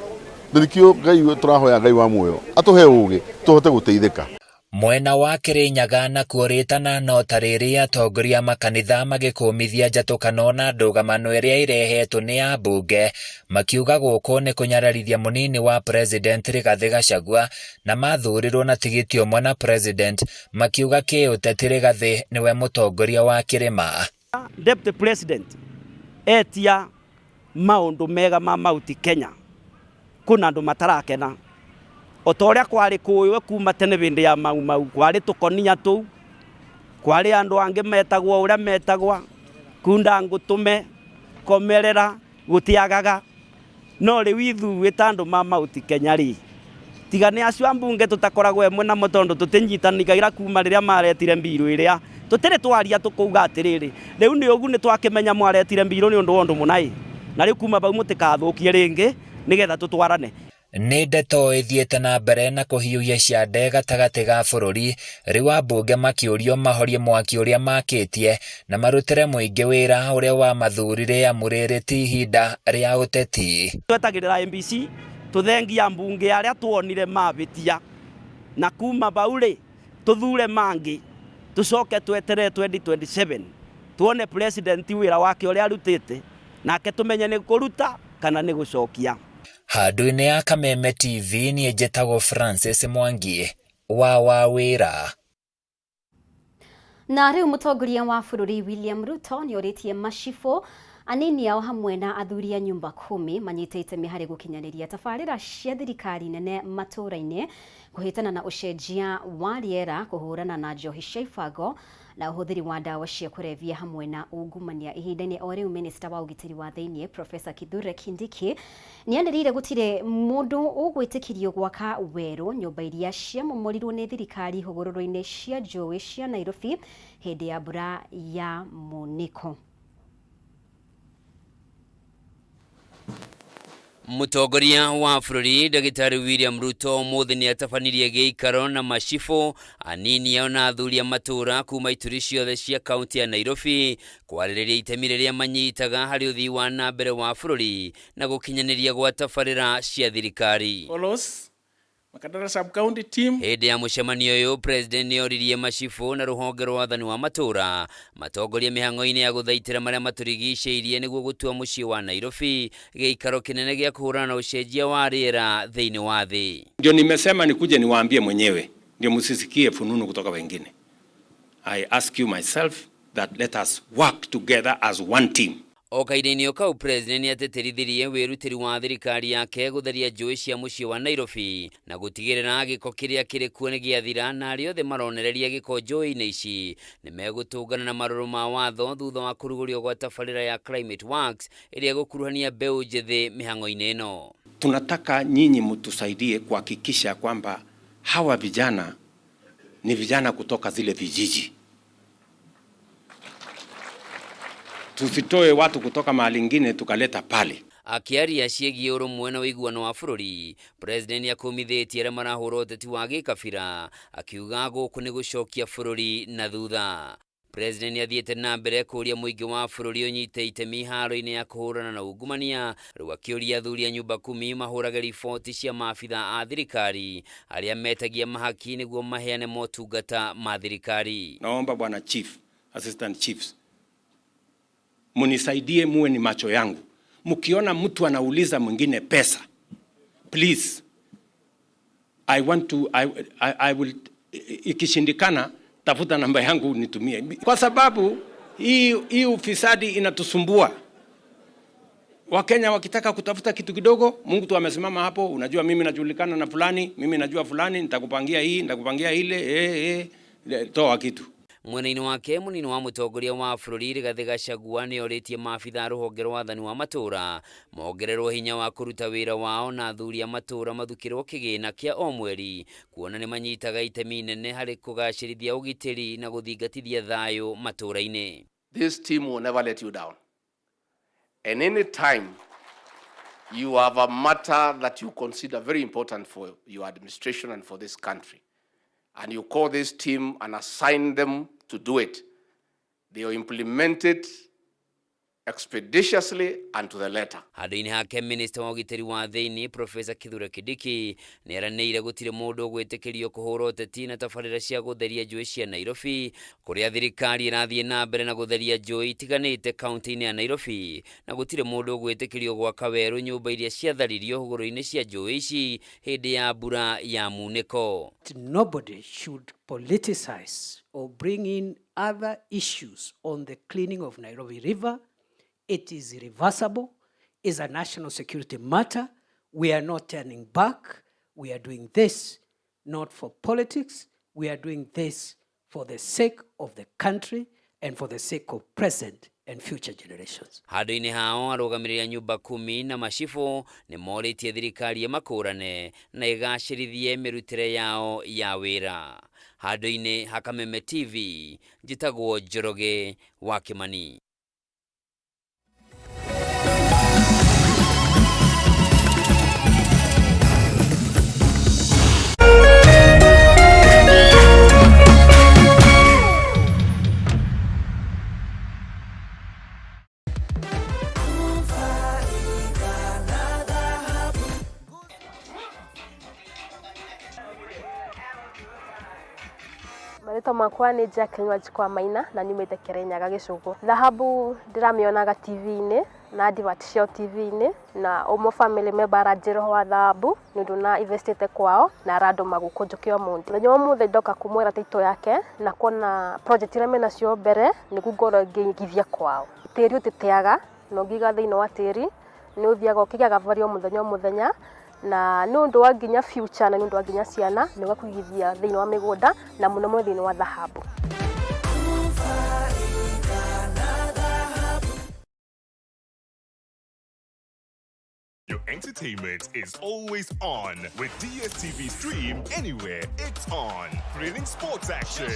na nĩkĩo Ngai tũrahoya Ngai wa muoyo atũhe ũgĩ tũhote gũteithĩka. Mwena wa Kirinyaga nakuo rĩtana no ta rĩrĩ atongoria makanitha magĩkũmithia njatũkano na ndũgamano ĩrĩa ĩrehetwo nĩ ambunge makiuga gũkũ nĩ kũnyararithia mũnini wa President Rigathĩ Gachagua na mathurirwo na tigiti ũmwe na President makiuga kĩũteti Rigathĩ nĩwe mũtongoria wa kĩrĩma. Deputy President etia maũndũ mega ma Mount Kenya kuna andũ matarakena o ta ũrĩa kwarĩ kũũĩ kuma tene hĩndĩ ya Mau Mau kwarĩ tũkonia tũu, kwarĩ andũ angĩ metagwo ũrĩa metagwa kunda ngũtũme komerera gũtiagaga, no rĩu ithuĩ ta andũ ma Mount Kenya rĩ tiga nĩ acio ambunge tũtakoragwo ĩmwe namo tondũ tũtinyitanĩkagira kuma rĩrĩa maretire mbirũ ĩrĩa tũtirĩ twaria tũkauga atĩrĩrĩ rĩu nĩ ũgu nĩ twakĩmenya mwaretire mbirũ nĩ ũndũ wa ũndũ mũna ĩ na rĩu kuma bau mũtikathũkie rĩngĩ nĩgetha tũtwarane. Nĩ ndeto ĩthiĩte na mbere na kũhiũhia ciande gatagatĩ ga bũrũri, rĩu ambunge makĩũrio mahorie mwaki ũrĩa makĩtie na marutĩre mũingĩ wĩra ũrĩa wamathurire amu rĩrĩ ti ihinda rĩa ũteti. Twetagĩrĩra MBC tũthengia ambunge arĩa tuonire mabĩtia na kuma bau rĩ tũthure mangĩ tũcoke tweterere 2027 tuone president wĩra wake ũrĩa arutĩte nake tũmenye nĩ kũruta kana nĩ gũcokia. Handũ-inĩ ya Kameme TV niĩ njĩtagwo Francis Mwangi wa Wawĩra. Na rĩu mũtongoria wa bũrũri William Ruto nĩ orĩtie macibũ anini ao hamwe na athuri a nyumba 10 manyite itemi harĩ gũkinyanĩria tabarĩra cia thirikari nene matũũra-inĩ, kũhĩtana na ũcenjia wa rĩera, kũhũrana na njohi cia ibango na ũhũthĩri wa ndawa cia kũrebia hamwe na ungumania. Ihinda-inĩ o rĩu minista wa ũgitĩri wa thĩinĩ Professor Kithure Kindiki nĩanĩrĩire gũtirĩ mũndũ ũgwĩtĩkĩrio gwaka werũ nyũmba iria ciamomorirwo nĩ thirikari hũgũrũrũ-inĩ cia njũĩ cia Nairobi hĩndĩ ya mbura ya mũnĩko. Mũtongoria wa bũrũri Ndagĩtarĩ William Ruto ũmũthĩ nĩatabanirie gĩikaro na macibũ anini ao na athuri a matũũra kuma ituri ciothe cia kaunti ya Nairobi kwarĩrĩria itemi rĩrĩa manyitaga harĩ ũthii wa na mbere wa bũrũri na gũkinyanĩria gwa tabarĩra cia thirikari. Makadara sub-county team. Hĩndĩ ya mũcemanio ũyũ president nĩoririe macibũ na rũhonge rwa wathani wa matũũra matongorie mĩhang'o-inĩ ya gũthaitĩra marĩa matũrigicĩirie nĩguo gũtua mũciĩ wa Nairobi gĩikaro kĩnene gĩa kũhũrana na ũcenjia wa rĩera thĩinĩ wa thĩ. Ndio nimesema nikuje niwaambie mwenyewe, ndio msisikie fununu kutoka wengine. I ask you myself that let us work together as one team. O kahinda-inĩ kau president nĩatĩtĩrithirie wĩrutĩri wa thirikari yake gũtheria njũĩ cia mũciĩ wa Nairobi na gũtigĩrĩra gĩko kĩrĩa kĩrĩ kuo nĩ gĩathira na arĩa othe maronereria gĩko njũĩ-inĩ ici nĩmegũtũngana na marũrũ ma watho thutha wa kũrugũrio gwa tabarĩra ya Climate Works ĩrĩa ĩgũkuruhania mbeũ njĩthĩ mĩhang'o-inĩ ĩno. Tunataka nyinyi mtusaidie kuhakikisha kwamba hawa vijana ni vijana kutoka zile vijiji. Tusitoe watu kutoka mahali ingine tukaleta pale. Akĩaria ciĩgiĩ ũrũmwe na ũiguano wa bũrũri, President nĩakũmithĩtie arĩa marahũra ũteti wa gĩkabira, akiuga gũkũ nĩ gũcokia bũrũri na thutha. President nĩathiĩte na mbere kũũria mũingĩ wa bũrũri ũnyite itemi haro-inĩ ya kũhũrana na ungumania, rĩu akĩũria athuri a nyumba kumi mahũrage riboti cia maabitha a thirikari arĩa metagia mahaki nĩguo maheane motungata ma thirikari. Naomba bwana chief, assistant chiefs, munisaidie, muwe ni macho yangu. Mkiona mtu anauliza mwingine pesa, please, I want to, I will, ikishindikana tafuta namba yangu nitumie, kwa sababu hii ufisadi inatusumbua. Wakenya wakitaka kutafuta kitu kidogo, Mungu tu amesimama hapo, unajua mimi najulikana na fulani, mimi najua fulani, nitakupangia hii, nitakupangia ile, toa kitu. Mwena-inĩ wake mũnini wa mũtongoria wa bũrũri Rigathĩ Gachagua nĩorĩtie maabitha a rũhonge rwa wathani wa matũra mongererwo hinya wa kũruta wĩra wao na athuri a matũra mathukĩrwo kĩgĩna kĩa o mweri kuona nĩ manyitaga itemi inene harĩ kũgacĩrithia ũgitĩri na gũthingatithia thayũ matũra-inĩ. This team will never let you down. And any time you have a matter that you consider very important for your administration and for this country, and you call this team and assign them to do it, they will implement it expeditiously and to the letter. Handũ-inĩ hake minista wa ũgitĩri wa thĩinĩ Profesa Kithure Kindiki nĩeranĩire gũtirĩ mũndũ ũgwĩtĩkĩrio kũhũra ũteti na tabarĩra cia gũtheria njũĩ cia Nairobi kũrĩa thirikari ĩrathiĩ na mbere na gũtheria njũĩ itiganĩte kaunti-inĩ ya Nairobi na gũtirĩ mũndũ ũgwĩtĩkĩrio gwaka werũ nyũmba iria ciatharirio hũgũrũ-inĩ cia njũĩ ici hĩndĩ ya mbura ya munĩko. Nobody should politicize or bring in other issues on the cleaning of Nairobi River. It is irreversible. It's a national security matter. We are not turning back. We are doing this not for politics. We are doing this for the sake of the country and for the sake of present and future generations. Handũ-inĩ hao arũgamĩrĩri a nyumba kumi na macibũ nĩ morĩtie thirikari ĩmakũrane na ĩgacĩrithie mĩrutĩre yao ya wĩra. Handũ-inĩ ha Kameme TV njĩtagwo Njoroge wa Kĩmani. Marĩtwa makwa nĩ Jacqueline Wanjikũ wa Maina na nyumĩte Kĩrĩnyaga Gĩcũgũ. Thahabu ndĩramĩonaga TV-inĩ na advert ciao TV-inĩ na ũmwe family member aranjĩra ũhoro wa thahabu nĩ ũndũ na investĩte kwao na arandũma gũkũ njũke ũmũthĩ. Mũthenya wa ũmũthĩ ndoka kũmwĩra title yake na kuona project iria menacio mbere nĩguo ngorwo ngĩigithia kwao. Tĩri ũtĩteaga na ũngĩiga thĩinĩ wa tĩri nĩ ũthiaga ũkĩgĩaga value o mũthenya o mũthenya na nĩ ũndũ wa nginya future na nĩ ũndũ wa nginya ciana nĩ wa kũigithia thĩinĩ wa mĩgũnda na mũno mũno thĩinĩ wa thahabu. Your entertainment is always on with DSTV Stream anywhere it's on. Thrilling sports action,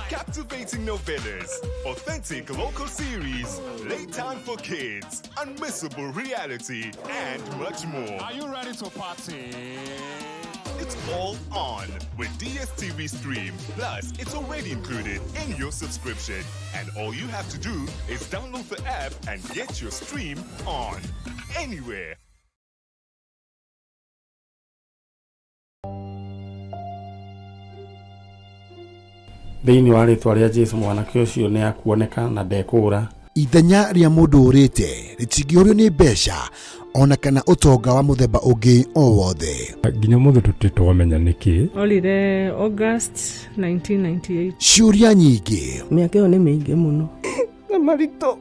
captivating novellas, authentic local series, playtime for kids, unmissable reality, and much more. Are you ready to party? It's all on with DSTV Stream. Plus, it's already included in your subscription. And all you have to do is download the app and get your stream on. Anywhere. Thĩinĩ wa rĩtwa rĩa Jesu mwanake ũcio nĩ akuoneka na ndekũũra. Ithenya rĩa mũndũ ũrĩte rĩtingĩũrio nĩ mbeca ona kana ũtonga wa mũthemba ũngĩ o wothe. Nginya ũmũthĩ tũtirĩ twamenya nĩkĩ. Orire August 1998. Ciũria nyingĩ, Mĩaka ĩyo nĩ mĩingĩ mũno. Na maritũ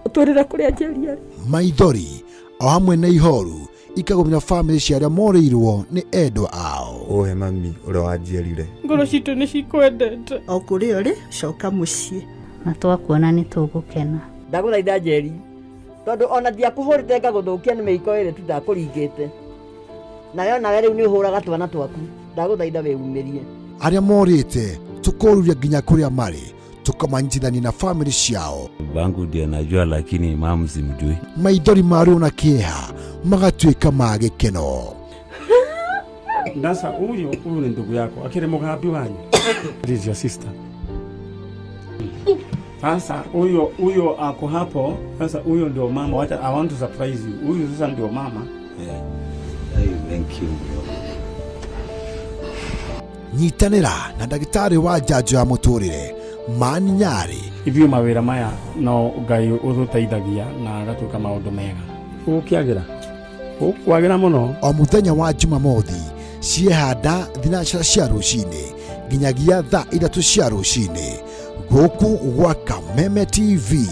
ũtwĩrĩra kũrĩa Njeri arĩ. Maithori o hamwe na ihoru ikagũmĩra bamĩrĩ cia arĩa morĩirwo nĩ endwa ao. Ũhe mami ũrĩa wanjiarire. Ngoro citũ nĩ cikwendete. O kũrĩa ũrĩ coka mũciĩ. Na twakuona nĩ tũgũkena. Ndagũthaitha Njeri, tondũ ona ndiakũhũrĩte ngagũthũkia nĩ mĩiko ĩrĩ tu ndakũringĩte. Nawe nawe rĩu nĩ ũhũraga twana twaku, ndagũthaitha wĩumĩrie. Arĩa morĩte tũkoruria nginya kũrĩa marĩ, tũkamanyitithania na famĩlĩ ciao. Bangu ndiye najua, lakini mamu simjui. Maithori ma ruo na kĩeha magatuĩka ma gĩkeno. Sasa huyu huyu ni ndugu yako, akiri mugambi wanyu. This is your sister. Sasa huyo huyo ako hapo. Sasa huyo ndio mama. Wacha, I want to surprise you. Huyu sasa ndio mama. Yeah. Hey, thank you bro. Nyitanĩra na ndagĩtarĩ wa njanjo ya mũtũrĩre Mani Nyarĩ. Ithuĩ mawĩra maya no Ngai ũtũteithagia na agatuĩka maũndũ mega. Gũkĩagĩra gũkwagĩra mũno. O mũthenya wa Jumamothi ciehanda thinacara cia rũcinĩ nginyagia thaa 3 cia rũcinĩ gũkũ gwa Kameme TV,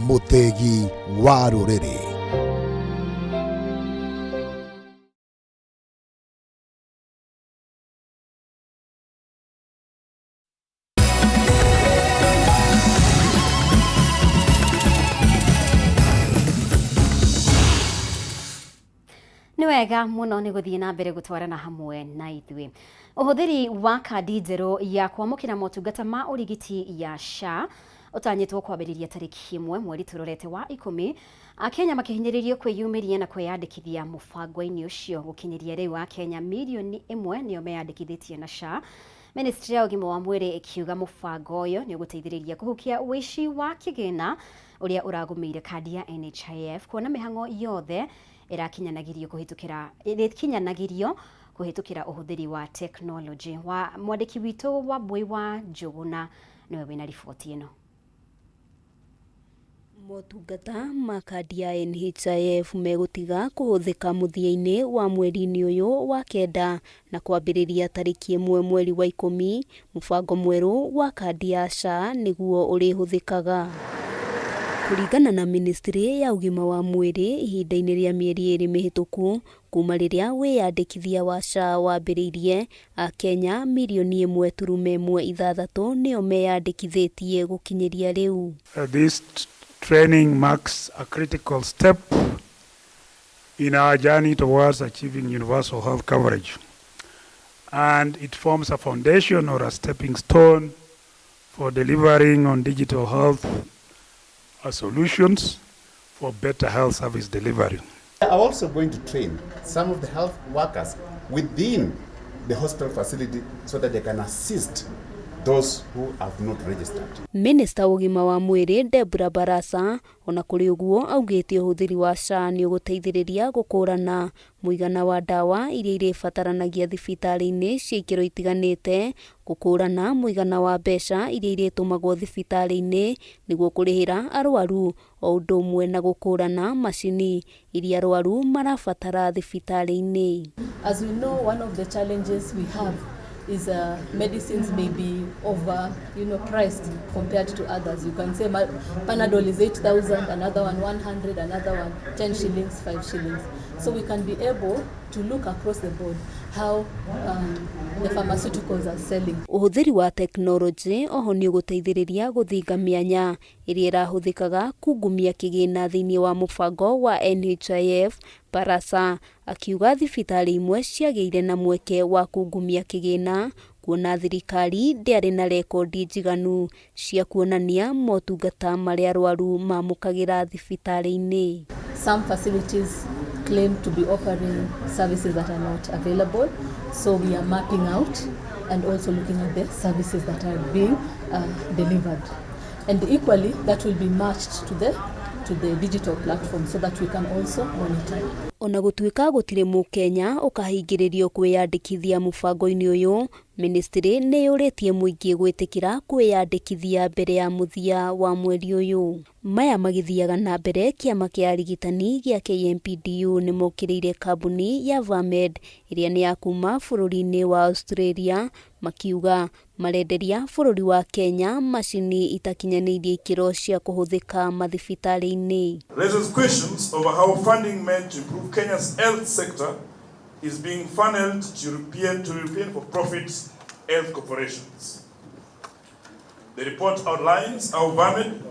mũthĩgi wa rũrĩrĩ. Nĩ wega mũno nĩ gũthiĩ na mbere gũtwarana hamwe na ithuĩ. Ũhũthĩri wa kandi njerũ ya kwamũkĩra motungata ma ũrigiti ya SHA ũtanyĩtwo kwambĩrĩria tarĩki 1 mweri tũrorete wa 10, Akenya makĩhinyĩrĩrio kwĩyumĩria na kwĩyandĩkithia mũbango-inĩ ũcio. Gũkinyĩria rĩu Akenya mirioni 1 nĩo meyandĩkithĩtie na SHA. Ministry ya ũgima wa mwĩrĩ ĩkiuga mũbango ũyũ nĩ ũgũteithĩrĩria kũhukia ũici wa kĩgĩna ũrĩa ũragũmĩire kandi ya NHIF, kuona mĩhang'o yothe ĩrakinyanagĩrio kũhĩtũkĩra ũhũthĩri wa teknolojĩ. Wa mwandĩki witũ wa Mbui wa Njũgũna nĩwe wĩna riboti ĩno. Motungata ma kandi ya NHIF megũtiga kũhũthĩka mũthia-inĩ wa mweri-inĩ ũyũ wa 9 na kwambĩrĩria tarĩki 1 mweri wa 10, mũbango mwerũ wa kandi ya SHA nĩguo ũrĩhũthĩkaga. Kũringana na Ministry ya ũgima wa mwĩrĩ, ihinda-inĩ rĩa mĩeri 2 mĩhĩtũku kuma rĩrĩa wĩyandĩkithia wa SHA wambĩrĩirie, Akenya mirioni 1.16 nĩo meyandĩkithĩtie gũkinyĩria rĩu. This training marks a critical step in our journey towards achieving universal health coverage, and it forms a foundation or a stepping stone for delivering on digital health solutions for better health service delivery. We are also going to train some of the health workers within the hospital facility so that they can assist those who have not registered. Minister wa ũgima wa mwĩrĩ Deborah Barasa ona kũrĩ ũguo augĩte ũhũthĩri wa SHA nĩ ũgũteithĩrĩria gũkũrana mũigana wa ndawa iria irĩbataranagia thibitarĩ-inĩ cia ikĩro itiganĩte, gũkũrana mũigana wa mbeca iria irĩtũmagwo thibitarĩ-inĩ nĩguo kũrĩhĩra arwaru, o ũndũ ũmwe na gũkũrana macini iria arwaru marabatara thibitarĩ-inĩ. As we know, one of the challenges we have is medicines may be over, priced compared to others. You can say Panadol is 8,000, another one 100, another one 10 shillings, 5 shillings. So we can be able to look across the board how the pharmaceuticals are selling. Ũhũthĩri wa tekinoronjĩ oho nĩ ũgũteithĩrĩria gũthinga mĩanya ĩrĩa ĩrahũthĩkaga kungumia kĩgĩna thĩinĩ wa mũbango wa NHIF. Barasa akiuga thibitarĩ imwe ciagĩire na mweke wa kungumia kĩgĩna kuona thirikari ndĩarĩ na rekondi njiganu cia kuonania motungata marĩa arwaru mamũkagĩra thibitarĩ-inĩ. Some facilities claim to be offering services that are not available, so we are mapping out and also looking at the services that are being delivered. And equally, that will be matched to the digital platform so that we can also monitor. Ona gũtuĩka gũtirĩ mũkenya ũkahingĩrĩrio kwĩyandĩkithia mũbango-inĩ ũyũ, ministry nĩ yũrĩtie mũingĩ gwĩtĩkĩra kwĩyandĩkithia mbere ya mũthia wa mweri ũyũ. Maya magĩthiaga na mbere, kĩama kĩa arigitani gĩa KMPDU nĩmokĩrĩire kambuni ya Vamed ĩrĩa nĩ ya kuma bũrũri-inĩ wa Australia, makiuga marenderia bũrũri wa Kenya macini itakinyanĩirie ikĩro cia kũhũthĩka mathibitarĩ-inĩ. Raises questions over how funding meant to improve Kenya's health sector is being funneled to European for-profit health corporations. The report outlines how Vamed,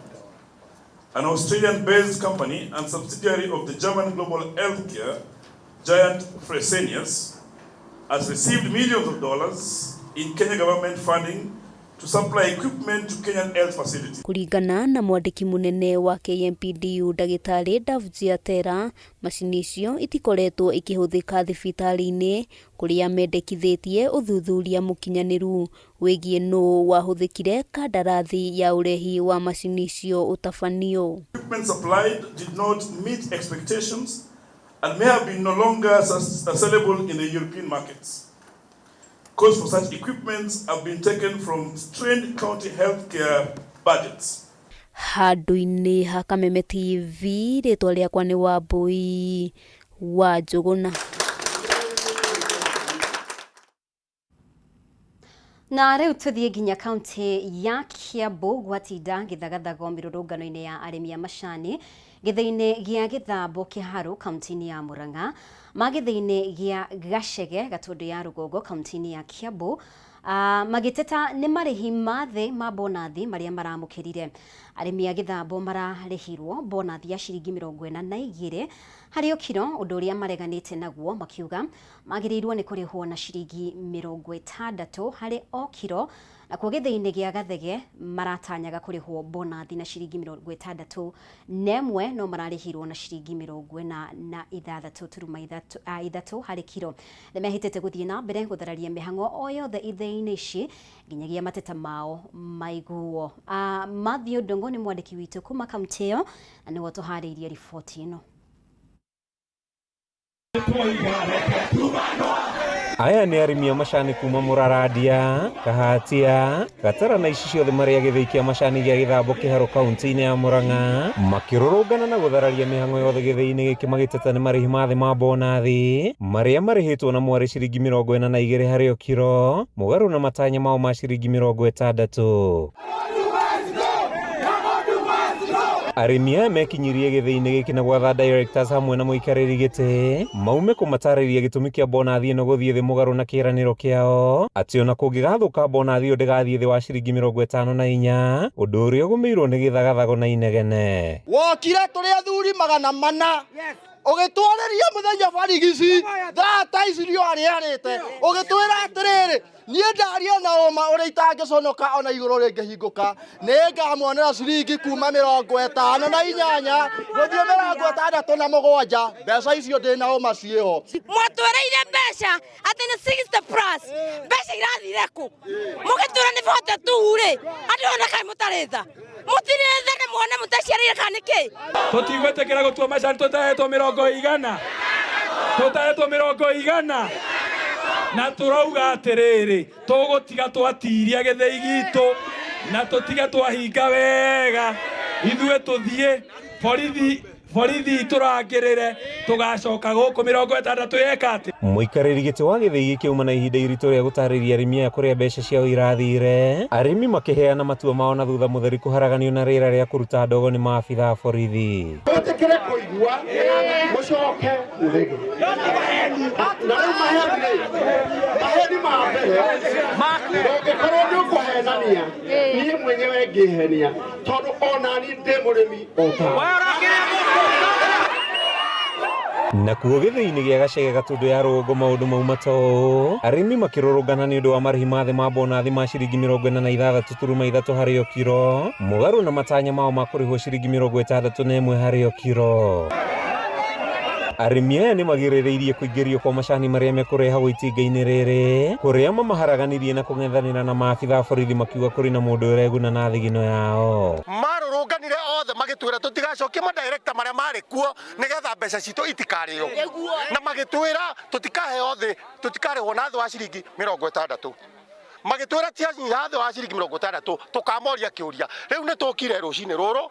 an Australian-based company and subsidiary of the German Global Healthcare, giant Fresenius has received millions of dollars in Kenya government funding to supply equipment to Kenyan health facilities. Kũringana na mwandĩki mũnene wa KMPDU ndagĩtarĩ Davji Atera, macini icio itikoretwo ikĩhũthĩka thibitarĩ-inĩ kũrĩa mendekithĩtie ũthuthuria mũkinyanĩru wĩgiĩ nũ wahũthĩkire kandarathi ya ũrehi wa macini icio ũtabanio. Equipment supplied did not meet expectations and may have been no longer sellable in the European markets. Costs for such equipment have been taken from strained county healthcare budgets. Handũ-inĩ ha Kameme TV, rĩtwa rĩakwa nĩ Wambui wa Njũgũna. Na rĩu tũthiĩ nginya kaunti ya Kiambu gwatinda gĩthagathago mĩrũrũngano-inĩ ya arĩmi a macani gĩthĩi-inĩ gĩa Gĩthambo Kĩharũ kaunti-inĩ ya Murang'a, magĩthĩi-inĩ gĩa Gacege Gatũndũ ya Rũgongo kaunti-inĩ ya Kiambu, magĩteta nĩ marĩhi ma thĩ ma bonathi marĩa maramũkĩrire. Arĩmi a Gĩthambo mararĩhirwo bonathi ya ciringi 42 harĩ o kiro, ũndũ ũrĩa mareganĩte naguo makiuga magĩrĩirwo nĩ kũrĩhwo na ciringi 60 harĩ o kiro. Nakuo gĩthĩi-inĩ gĩa Gathege maratanyaga kũrĩhwo bonathi na ciringi 61 no mararĩhirwo na ciringi 46.3 harĩ kiro. Nĩmehĩtĩte gũthiĩ na mbere gũthararia mĩhang'o o yothe ithĩi-inĩ ici nginyagia mateta mao maiguo. Matthew Ndung'u nĩ mwandĩki witũ kuma kaunti ĩyo na nĩwe ũtũharĩirie riboti ĩno. Aya nĩ arĩmi a macani kuma Mũrarandia, Kahatia, Gatara na ici ciothe marĩ a gĩthĩi kĩa macani gĩa Gĩthambo Kĩharũ kaunti-inĩ ya Murang'a makĩrũrũngana na gũthararia mĩhang'o yothe gĩthĩi-inĩ gĩkĩ magĩteta nĩ marĩhi ma thĩ ma bonathi marĩa marĩhĩtwo na mwarĩ ciringi 42 harĩ o kiro mũgarũ na matanya mao ma ciringi 60. Arĩmi aya mekinyirie gĩthĩi-inĩ gĩkĩ na gwatha directors hamwe na mũikarĩri gĩtĩ maume kũmatarĩria gĩtũmi kĩa bonathi ĩno gũthiĩ thĩ mũgarũ na kĩĩranĩro kĩao atĩ ona kũngĩgathũka bonathi ĩyo ndĩgathiĩ thĩ wa ciringi 54, ũndũ ũrĩa ũgũmĩirwo nĩ gĩthagathago na inegene. Wokire tũrĩ athuri 400 ũgĩtwarĩria mũthenya barigici thaa ta ici riũa rĩarĩte ũgĩtwĩra atĩrĩrĩ niĩ ndaria na ũma ũrĩa itangĩconoka ona igũrũ rĩngĩhingũka nĩngamuonera ciringi kuma 58 gũthiĩ 67 mbeca icio ndĩna ũma ciĩho. Mwatwereire mbeca atĩ nĩ 60 plus mbeca irathire kũ mũgĩtwĩra nĩ 42 rĩ andũ ona kaĩ mũtarĩ tha mũtirĩ tha na muone mũtaciarĩire kana nĩkĩ. Tũtigwĩtĩkĩra gũtua macani tũtahetwo 100 tũtahetwo 100 na tũrauga atĩrĩrĩ tũgũtiga twatiria gĩthĩi gitũ na tũtige twahinga wega ithuĩ tũthiĩ borithi borithi tũrangĩrĩre tũgacoka gũkũ 60 yeka atĩ. Mũikarĩri gĩtĩ wa gĩthĩi gĩkĩ auma na ihinda iritũ rĩa gũtarĩria arĩmi aya kũrĩa mbeca ciao irathire. Arĩmi makĩheana matua mao na thutha mũtheri kũharaganio na rĩera rĩa kũruta ndogo nĩ maabitha a borithi. Mwĩtĩkĩre kũigua mũcoke mũthege na rĩu maheni ma mbere ũngĩkorwo nĩ ũkũhenania niĩ mwenyewe ngĩhenia tondũ ona niĩ ndĩ mũrĩmi o tawe. Nakuo gĩthĩi-inĩ gĩa Gacege Gatũndũ ya Rũgongo maũndũ mauma ta ũũ arĩmi makĩrũrũngana nĩ ũndũ wa marĩhi ma thĩ ma bonathi ma ciringi 46.3 harĩ o kiro mũgarũ na matanya mao ma kũrĩhwo ciringi 61 harĩ o kiro. Arĩmi aya nĩ magirĩrĩirie kũingĩrio kwa macani marĩa mekũrehagwo itinga-inĩ rĩrĩ kũrĩa mamaharaganirie na kũng'ethanĩra na maabitha a borithi makiuga kũrĩ na mũndũ ũreguna na thigino yao. Marũrũnganire othe magĩtwĩra tũtigacokie madirector marĩa marĩ kuo nĩgetha mbeca citũ itikarĩo na magĩtwĩra tũtikaheo thĩ tũtikarĩhwo na thĩ wa ciringi 60 magĩtwĩra tianyiha thĩ wa ciringi 60 tũkamoria kĩũria. Rĩu nĩ tũkire rũcinĩ rũrũ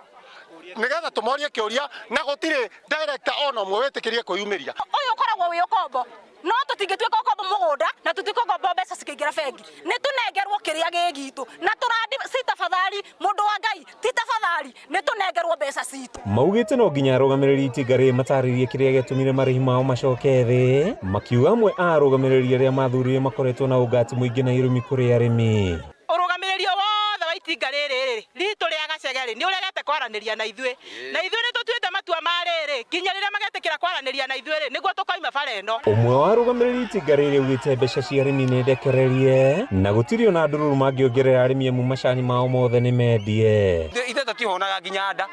nĩgetha tũmorie kĩũria na gũtirĩ director ona ũmwe wĩtĩkĩrie kwĩyumĩria. Ũyũ ũkoragwo wĩ ũkombo no tũtingĩtuĩka ũkombo mũgũnda na tũtuĩke ũkombo mbeca cikĩingĩra bengi nĩ tũnengerwo kĩrĩa gĩ gitũ na tũrandi si tafadhali mũndũ wa Ngai ti tafadhali nĩ tũnengerwo mbeca citũ. Maugĩte no nginya arũgamĩrĩri itinga rĩrĩ matarĩrie kĩrĩa gĩatũmire marĩhi mao macoke thĩ makiuga amwe a arũgamĩrĩri arĩa mathurire makoretwo na ũngati mũingĩ na irumi kũrĩ arĩmi. Ũrũgamĩrĩri o wothe wa itinga Itinga rĩrĩ rĩ ritũ rĩa Gachege rĩ nĩ ũregete kwaranĩria na ithuĩ, na ithuĩ nĩ tũtuĩte matua ma rĩrĩ nginya rĩrĩa magetĩkĩra kwaranĩria na ithuĩ rĩ nĩguo tũkoima bara ĩno. Ũmwe wa arũgamĩrĩri itinga rĩrĩ augĩte mbeca cia arĩmi nĩ ndekererie na gũtirĩ ona ndururu mangĩongerera arĩmi amu macani mao mothe nĩ mendie. Ithuĩ tũtihũnaga nginya nda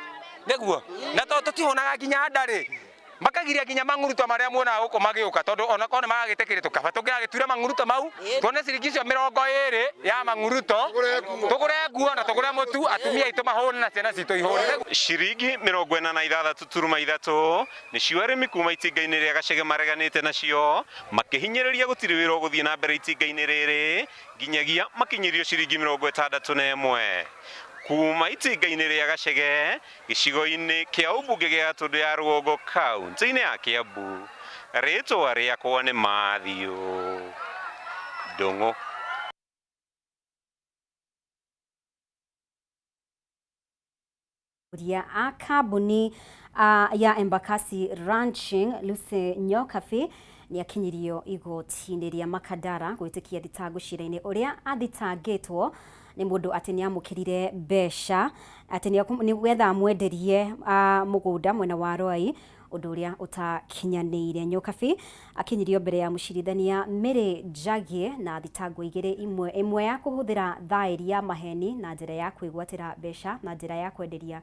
nĩguo, na tondũ tũtihũnaga nginya nda rĩ makagiria nginya mang'uruto marĩa muonaga gũkũ magĩũka, tondũ onakorwo nĩ maragĩtĩkĩria tũkaba tũngĩragĩtuire mang'uruto mau tuone ciringi icio 20 ya mang'uruto tũgũre nguo na tũgũre mũtu, atumia aitũ mahũne na ciana citũ ihũne. Ciringi 46.3 nĩcio arĩmi kuma itinga-inĩ rĩa Gachege mareganĩte nacio, makĩhinyĩrĩria gũtirĩ wĩra ũgũthiĩ na mbere itinga-inĩ rĩrĩ nginyagia makinyĩrio ciringi 61. Kuma itinga-inĩ rĩa Gachege gĩcigo-inĩ kĩa ũmbunge gĩa Gatundu ya Rũgongo kaunti-inĩ ya Kiambu, rĩtwa rĩakwa nĩ Matthew Ndung'u. A kambuni ya Embakasi Ranching Lucy Nyokabi nĩ akinyirio igoti-inĩ rĩa Makadara gwĩtĩkia thitango cira-inĩ ũrĩa athitangĩtwo nĩ mũndũ atĩ nĩ amũkĩrire mbeca atĩ nĩ getha amwenderie mũgũnda mwena wa Rwai, ũndũ ũrĩa ũtakinyanĩire. Nyokabi akinyirio mbere ya mũcirithania Mary Njagi na thitango igĩrĩ, ĩmwe ya kũhũthĩra thaĩri ya maheni na njĩra ya kwĩgwatĩra mbeca na njĩra ya kwenderia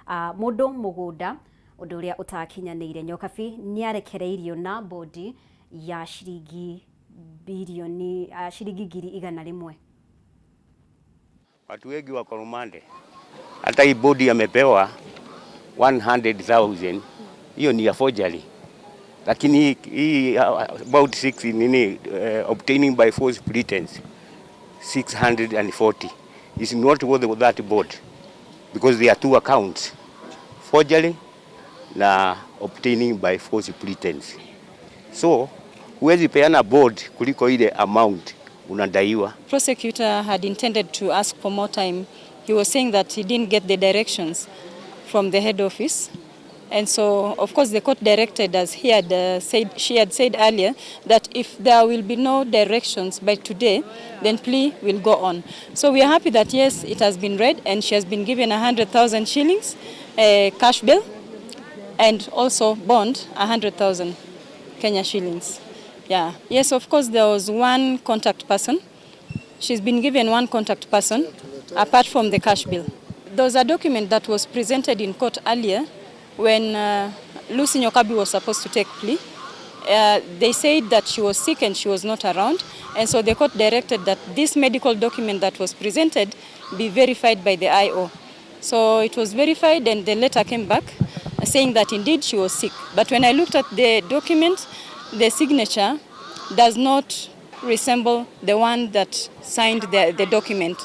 mũndũ mũgũnda, ũndũ ũrĩa ũtakinyanĩire. Nyokabi nĩ arekereirio na bodi ya ciringi bilioni ciringi 100,000. Watu wengi wako rumande, hata hii bodi amepewa 100,000, hiyo ni ya forgery, lakini hii about 6 nini obtaining by false pretense 640 is not worth that board because there are two accounts, forgery na obtaining by false pretense. So huwezi peana board kuliko ile amount unadaiwa. Prosecutor had intended to ask for more time. He was saying that he didn't get the directions from the head office. And so, of course, the court directed, as he had said, she had said earlier, that if there will be no directions by today, then plea will go on. So we are happy that, yes, it has been read and she has been given 100,000 shillings cash bill and also bond 100,000 Kenya shillings. Yeah. Yes, of course, there was one contact person. She's been given one contact person apart from the cash bill. There was a document that was presented in court earlier when Lucy Nyokabi was supposed to take plea. They said that she was sick and she was not around, and so the court directed that this medical document that was presented be verified by the IO. So it was verified and the letter came back saying that indeed she was sick. But when I looked at the document, the signature does not resemble the one that signed the document.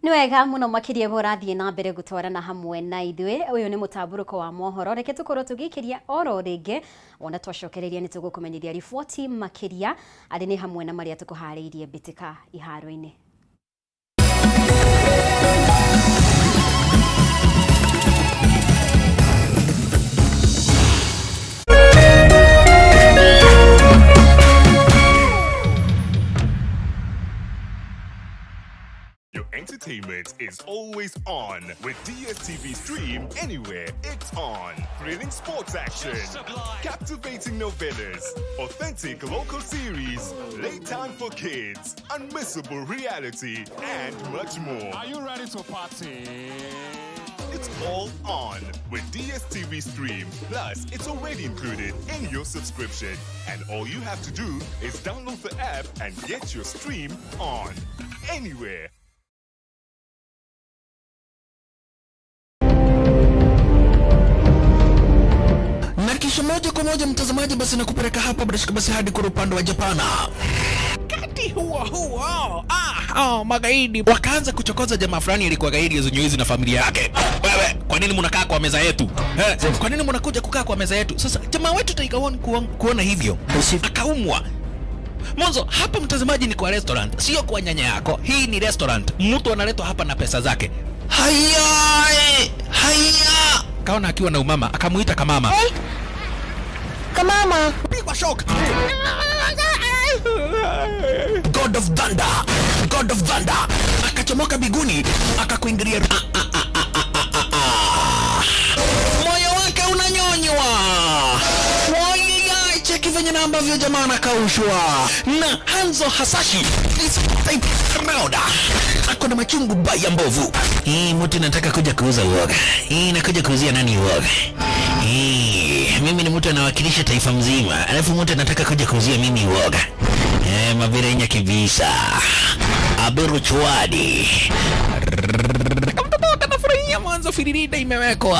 Nĩ wega mũno makĩria ũrathiĩ na mbere gũtwarana hamwe na ithuĩ. Ũyũ nĩ mũtambũrũko wa mohoro, reke tũkorwo tũgĩikĩria oro rĩngĩ ona twacokereria nĩ tũgũkũmenyithia riboti makĩria arĩ nĩ hamwe na marĩa tũkũharĩirie mbĩtĩka iharo-inĩ. Entertainment is always on with DSTV Stream Anywhere. It's on. Thrilling sports action, captivating novellas, authentic local series, playtime for kids, unmissable reality, and much more. Are you ready to party? It's all on with DSTV Stream. Plus, it's already included in your subscription. And all you have to do is download the app and get your stream on. Anywhere. Kisha moja kwa moja mtazamaji, basi nakupeleka hapa bila basi hadi kwa upande wa Japana. Kati huo huo magaidi wakaanza kuchokoza jamaa fulani alikuwa gaidi zenyewe na familia yake. Wewe, kwa nini mnakaa kwa meza yetu? Kwa nini mnakuja kukaa kwa meza yetu? Sasa jamaa wetu Tiger One kuona hivyo akaumwa. Mwanzo hapa mtazamaji ni kwa restaurant, sio kwa nyanya yako. Hii ni restaurant. Mtu analetwa hapa na pesa zake. Haya, haya. Kaona akiwa na umama, akamuita kamama. Hey. Kamama. Pigwa shock. God of Thunder. God of Thunder. Akachomoka biguni akakuingilia. Ah, ah, ah, ah, ah, ah, ah. Moyo wake unanyonywa. Wai, cheki venye na ambavyo jamaa anakaushwa na Hanzo Hasashi is type Rauda ako na machungu baya mbovu. Hii mtu nataka kuja kuuza uoga. Hii nakuja kuuzia nani uoga? Hii mimi ni mtu anawakilisha taifa mzima, alafu mtu anataka kuja kuuzia mimi uoga. Eh, mavirenya kibisa. Aberu Chwadi. Kamtoto kanafurahia mwanzo firirida imewekwa.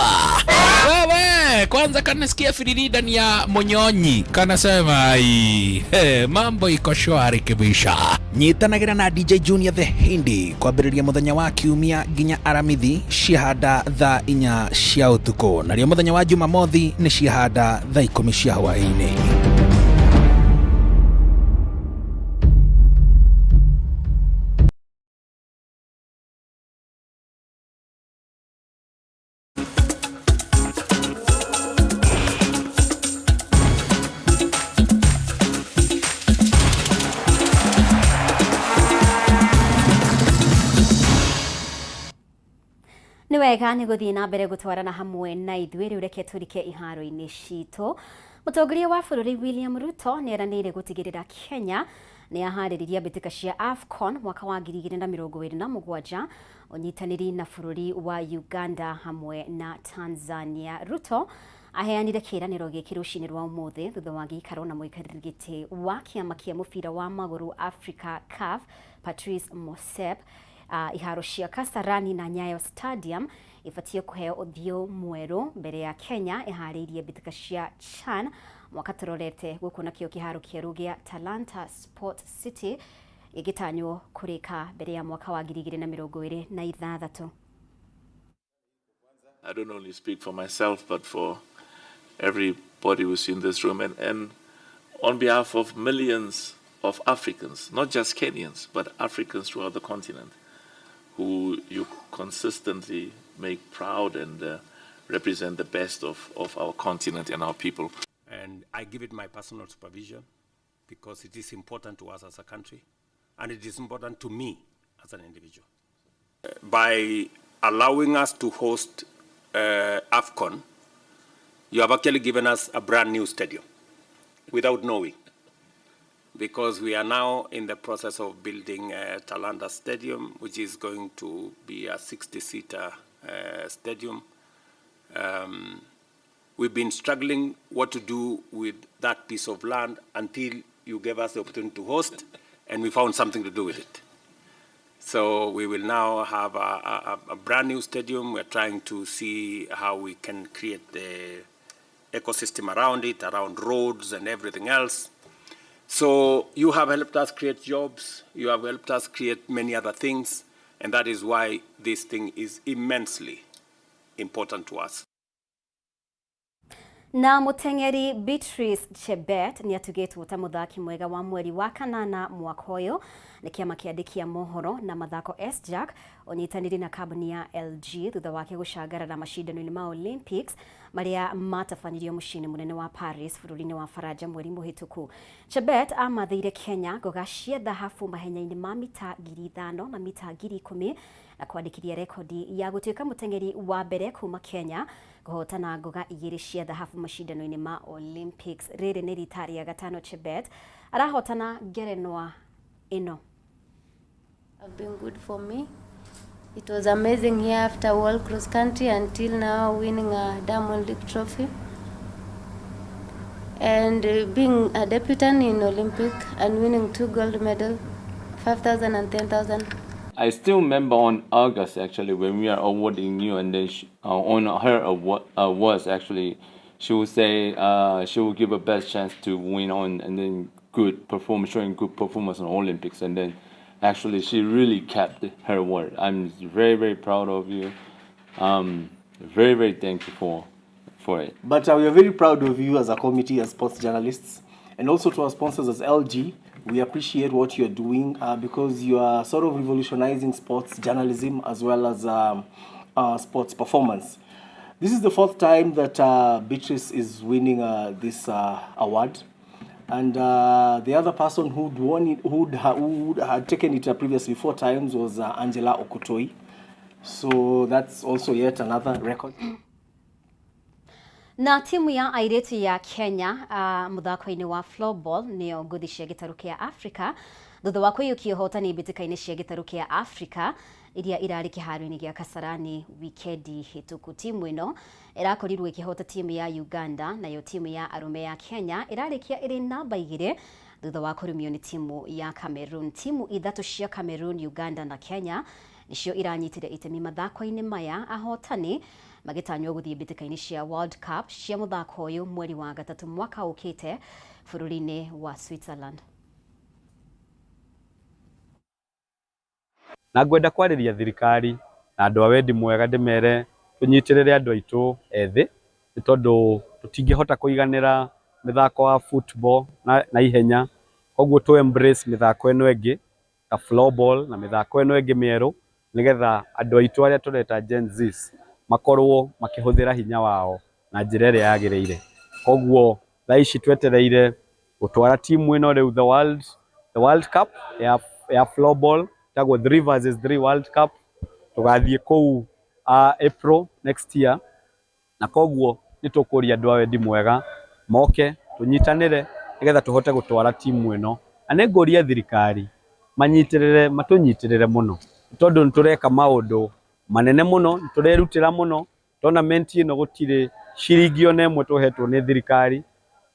Wewe kwanza kanasikia firirida ni ya Monyonyi, kanasema ai, hey, mambo iko shwari kibisha. Nyitanagira na DJ Junior the Hindi kwambĩrĩria mũthenya wa kiumia nginya aramithi ciahanda thaa 4 cia ũtukũ, narĩo mũthenya wa jumamothi nĩ ciahanda thaa 10 cia hwaĩ-inĩ. Nĩ wega nĩ gũthiĩ na mbere gũtwarana hamwe na ithuĩ. Rĩu reke tũrike iharo-inĩ citũ. Mũtongoria wa bũrũri William Ruto nĩ eranĩire gũtigĩrĩra Kenya nĩ yaharĩrĩria mbĩtĩka cia AFCON mwaka wa 2027 ũnyitanĩri na bũrũri wa Uganda hamwe na Tanzania. Ruto aheanire kĩĩranĩro gĩkĩ rũcinĩ rwa ũmũthĩ thutha wa gĩikaro na mũikarĩri gĩtĩ wa kĩama kĩa mũbira wa magũrũ Africa CAF Patrice Motsepe. Iharo cia Kasarani na Nyayo Stadium ibatiĩ kũheo ũthiũ mwerũ mbere ya Kenya ĩharĩirie mbĩtĩka cia CHAN mwaka tũrorete gũkũ, nakĩo kĩharo kĩerũ gĩa Talanta Sport City gĩgĩtanywo kũrĩka mbere ya mwaka wa 2026. I don't only speak for myself, but for everybody who's in this room, and on behalf of millions of Africans, not just Kenyans, but Africans throughout the continent, who you consistently make proud and represent the best of our continent and our people. And I give it my personal supervision because it is important to us as a country and it is important to me as an individual. By allowing us to host AFCON, you have actually given us a brand new stadium without knowing, because we are now in the process of building Talanta Stadium, which is going to be a 60-seater stadium. We've been struggling what to do with that piece of land until you gave us the opportunity to host, and we found something to do with it. So we will now have a brand new stadium. We're trying to see how we can create the ecosystem around it, around roads and everything else. So you have helped us create jobs, you have helped us create many other things, and that is why this thing is immensely important to us. Na mũteng'eri Beatrice Chebet nĩ atugĩtwo ta mũthaki mwega wa mweri wa kanana mwaka ũyũ nĩ kĩama kĩandĩki a mohoro na mathako SJAK ũnyitanĩri na kambuni ya LG thutha wake gũcangarara macindano-inĩ ma Olympics marĩa matabanirio mũciĩ-inĩ mũnene wa Paris bũrũri-inĩ wa Faranja mweri mũhĩtũku. Chebet amathĩire Kenya ngoga cia thahabu mahenya-inĩ ma mita 5,000 na mita 10,000 na kwandĩkithia rekodi ya gũtuĩka mũteng'eri wa mbere kuma Kenya kũhotana ngoga 2 cia thahabu macindano-inĩ ma Olympics. Rĩrĩ nĩ rita rĩa gatano Chebet arahotana ngerenwa ĩno. Have been good for me. It was amazing here after World Cross Country until now winning a Diamond League trophy. And being a debutant in Olympic and winning 2 gold medals, 5,000 and 10,000. I still remember on August actually when we are awarding you, and then she, on her award awards actually, she will say she will give a best chance to win on and then good perform, showing good performance on Olympics, and then actually she really kept her word. I'm very, very proud of you. Very, very thankful for it. But we are very proud of you as a committee, as sports journalists, and also to our sponsors as LG. We appreciate what you're doing because you are sort of revolutionizing sports journalism as well as sports performance. This is the 4th time that Beatrice is winning this award. And the other person who'd won it, who had taken it previously four times was Angela Okutoyi. So that's also yet another record. Na timu ya airĩtu ya Kenya mũthako-inĩ wa floorball nĩyo ngũthi cia gĩtarũ kĩa Africa thutha wa kũiyũkia ũhotani mbĩtĩka-inĩ cia gĩtarũ kĩa Africa iria irarĩ kĩharo-inĩ gĩa Kasarani wikendi hĩtũku. Timu ĩno ĩrakorirwo ĩkĩhota timu ya Uganda, nayo timu ya arũme ya Kenya ĩrarĩkia ĩrĩ namba 2 thutha wa kũrumio nĩ timu ya Cameroon. Timu ithatũ cia Cameroon, Uganda na Kenya nicio iranyitire itemi mathako-inĩ maya, ahotani magĩtanywo gũthiĩ mbĩtĩka-inĩ cia World Cup cia mũthako ũyũ mweri wa gatatũ mwaka ũkĩte bũrũri-inĩ wa Switzerland. Na ngwenda kwarĩria thirikari na andũ a wendi mwega ndĩmere tũnyitĩrĩre andũ aitũ ethĩ nĩ tondũ tũtingĩhota kũiganĩra mĩthako wa football na ihenya, koguo tũ embrace mĩthako ĩno ĩngĩ ta floorball na mĩthako ĩno ĩngĩ mĩerũ nĩgetha andũ aitũ arĩa tũreta Gen Zs makorwo makĩhũthĩra hinya wao na njĩra ĩrĩa yagĩrĩire. Koguo thaa ici twetereire gũtwara timu ĩno rĩu the World Cup ya floorball ĩtagwo 3 versus 3 World Cup, tũgathiĩ kũu April next year, na koguo nĩ tũkũria andũ a wendi mwega moke tũnyitanĩre nĩgetha tũhote gũtwara timu ĩno. Na nĩ ngũria thirikari manyitĩrĩre, matũnyitĩrĩre mũno nĩ tondũ nĩ tũreka maũndũ manene mũno, nĩ tũrerutĩra mũno. Tournament ĩno gũtirĩ ciringi ona ĩmwe tũhetwo nĩ thirikari,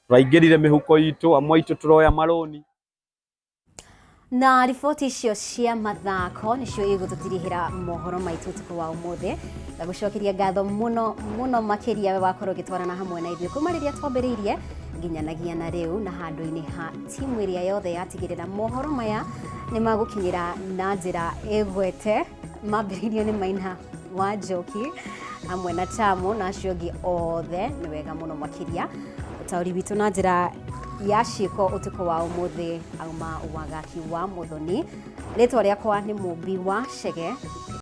tũraingĩrire mĩhuko itũ, amwe aitũ tũroya marũni. Na riboti icio cia mathako nicio igũtũtirihĩra mohoro maitũ ũtukũ wa ũmũthĩ. Ngagũcokeria ngatho mũno mũno makĩria we wakorwo ũgĩtwarana hamwe na ithuĩ kuma rĩrĩa twambĩrĩirie nginyanagia na rĩu, na handũ-inĩ ha timu ĩrĩa yothe yatigĩrĩra mohoro maya nĩ magũkinyĩra na njĩra ĩgwete, mambĩrĩirio nĩ Maina wa Njoki hamwe na Tamu na acio angĩ othe, nĩ wega mũno makĩria. Ũtaũri witũ na njĩra ya ciĩko ũtukũ wa ũmũthĩ auma Wagaki wa Mũthoni. Rĩtwa rĩakwa nĩ Mũmbi wa Chege.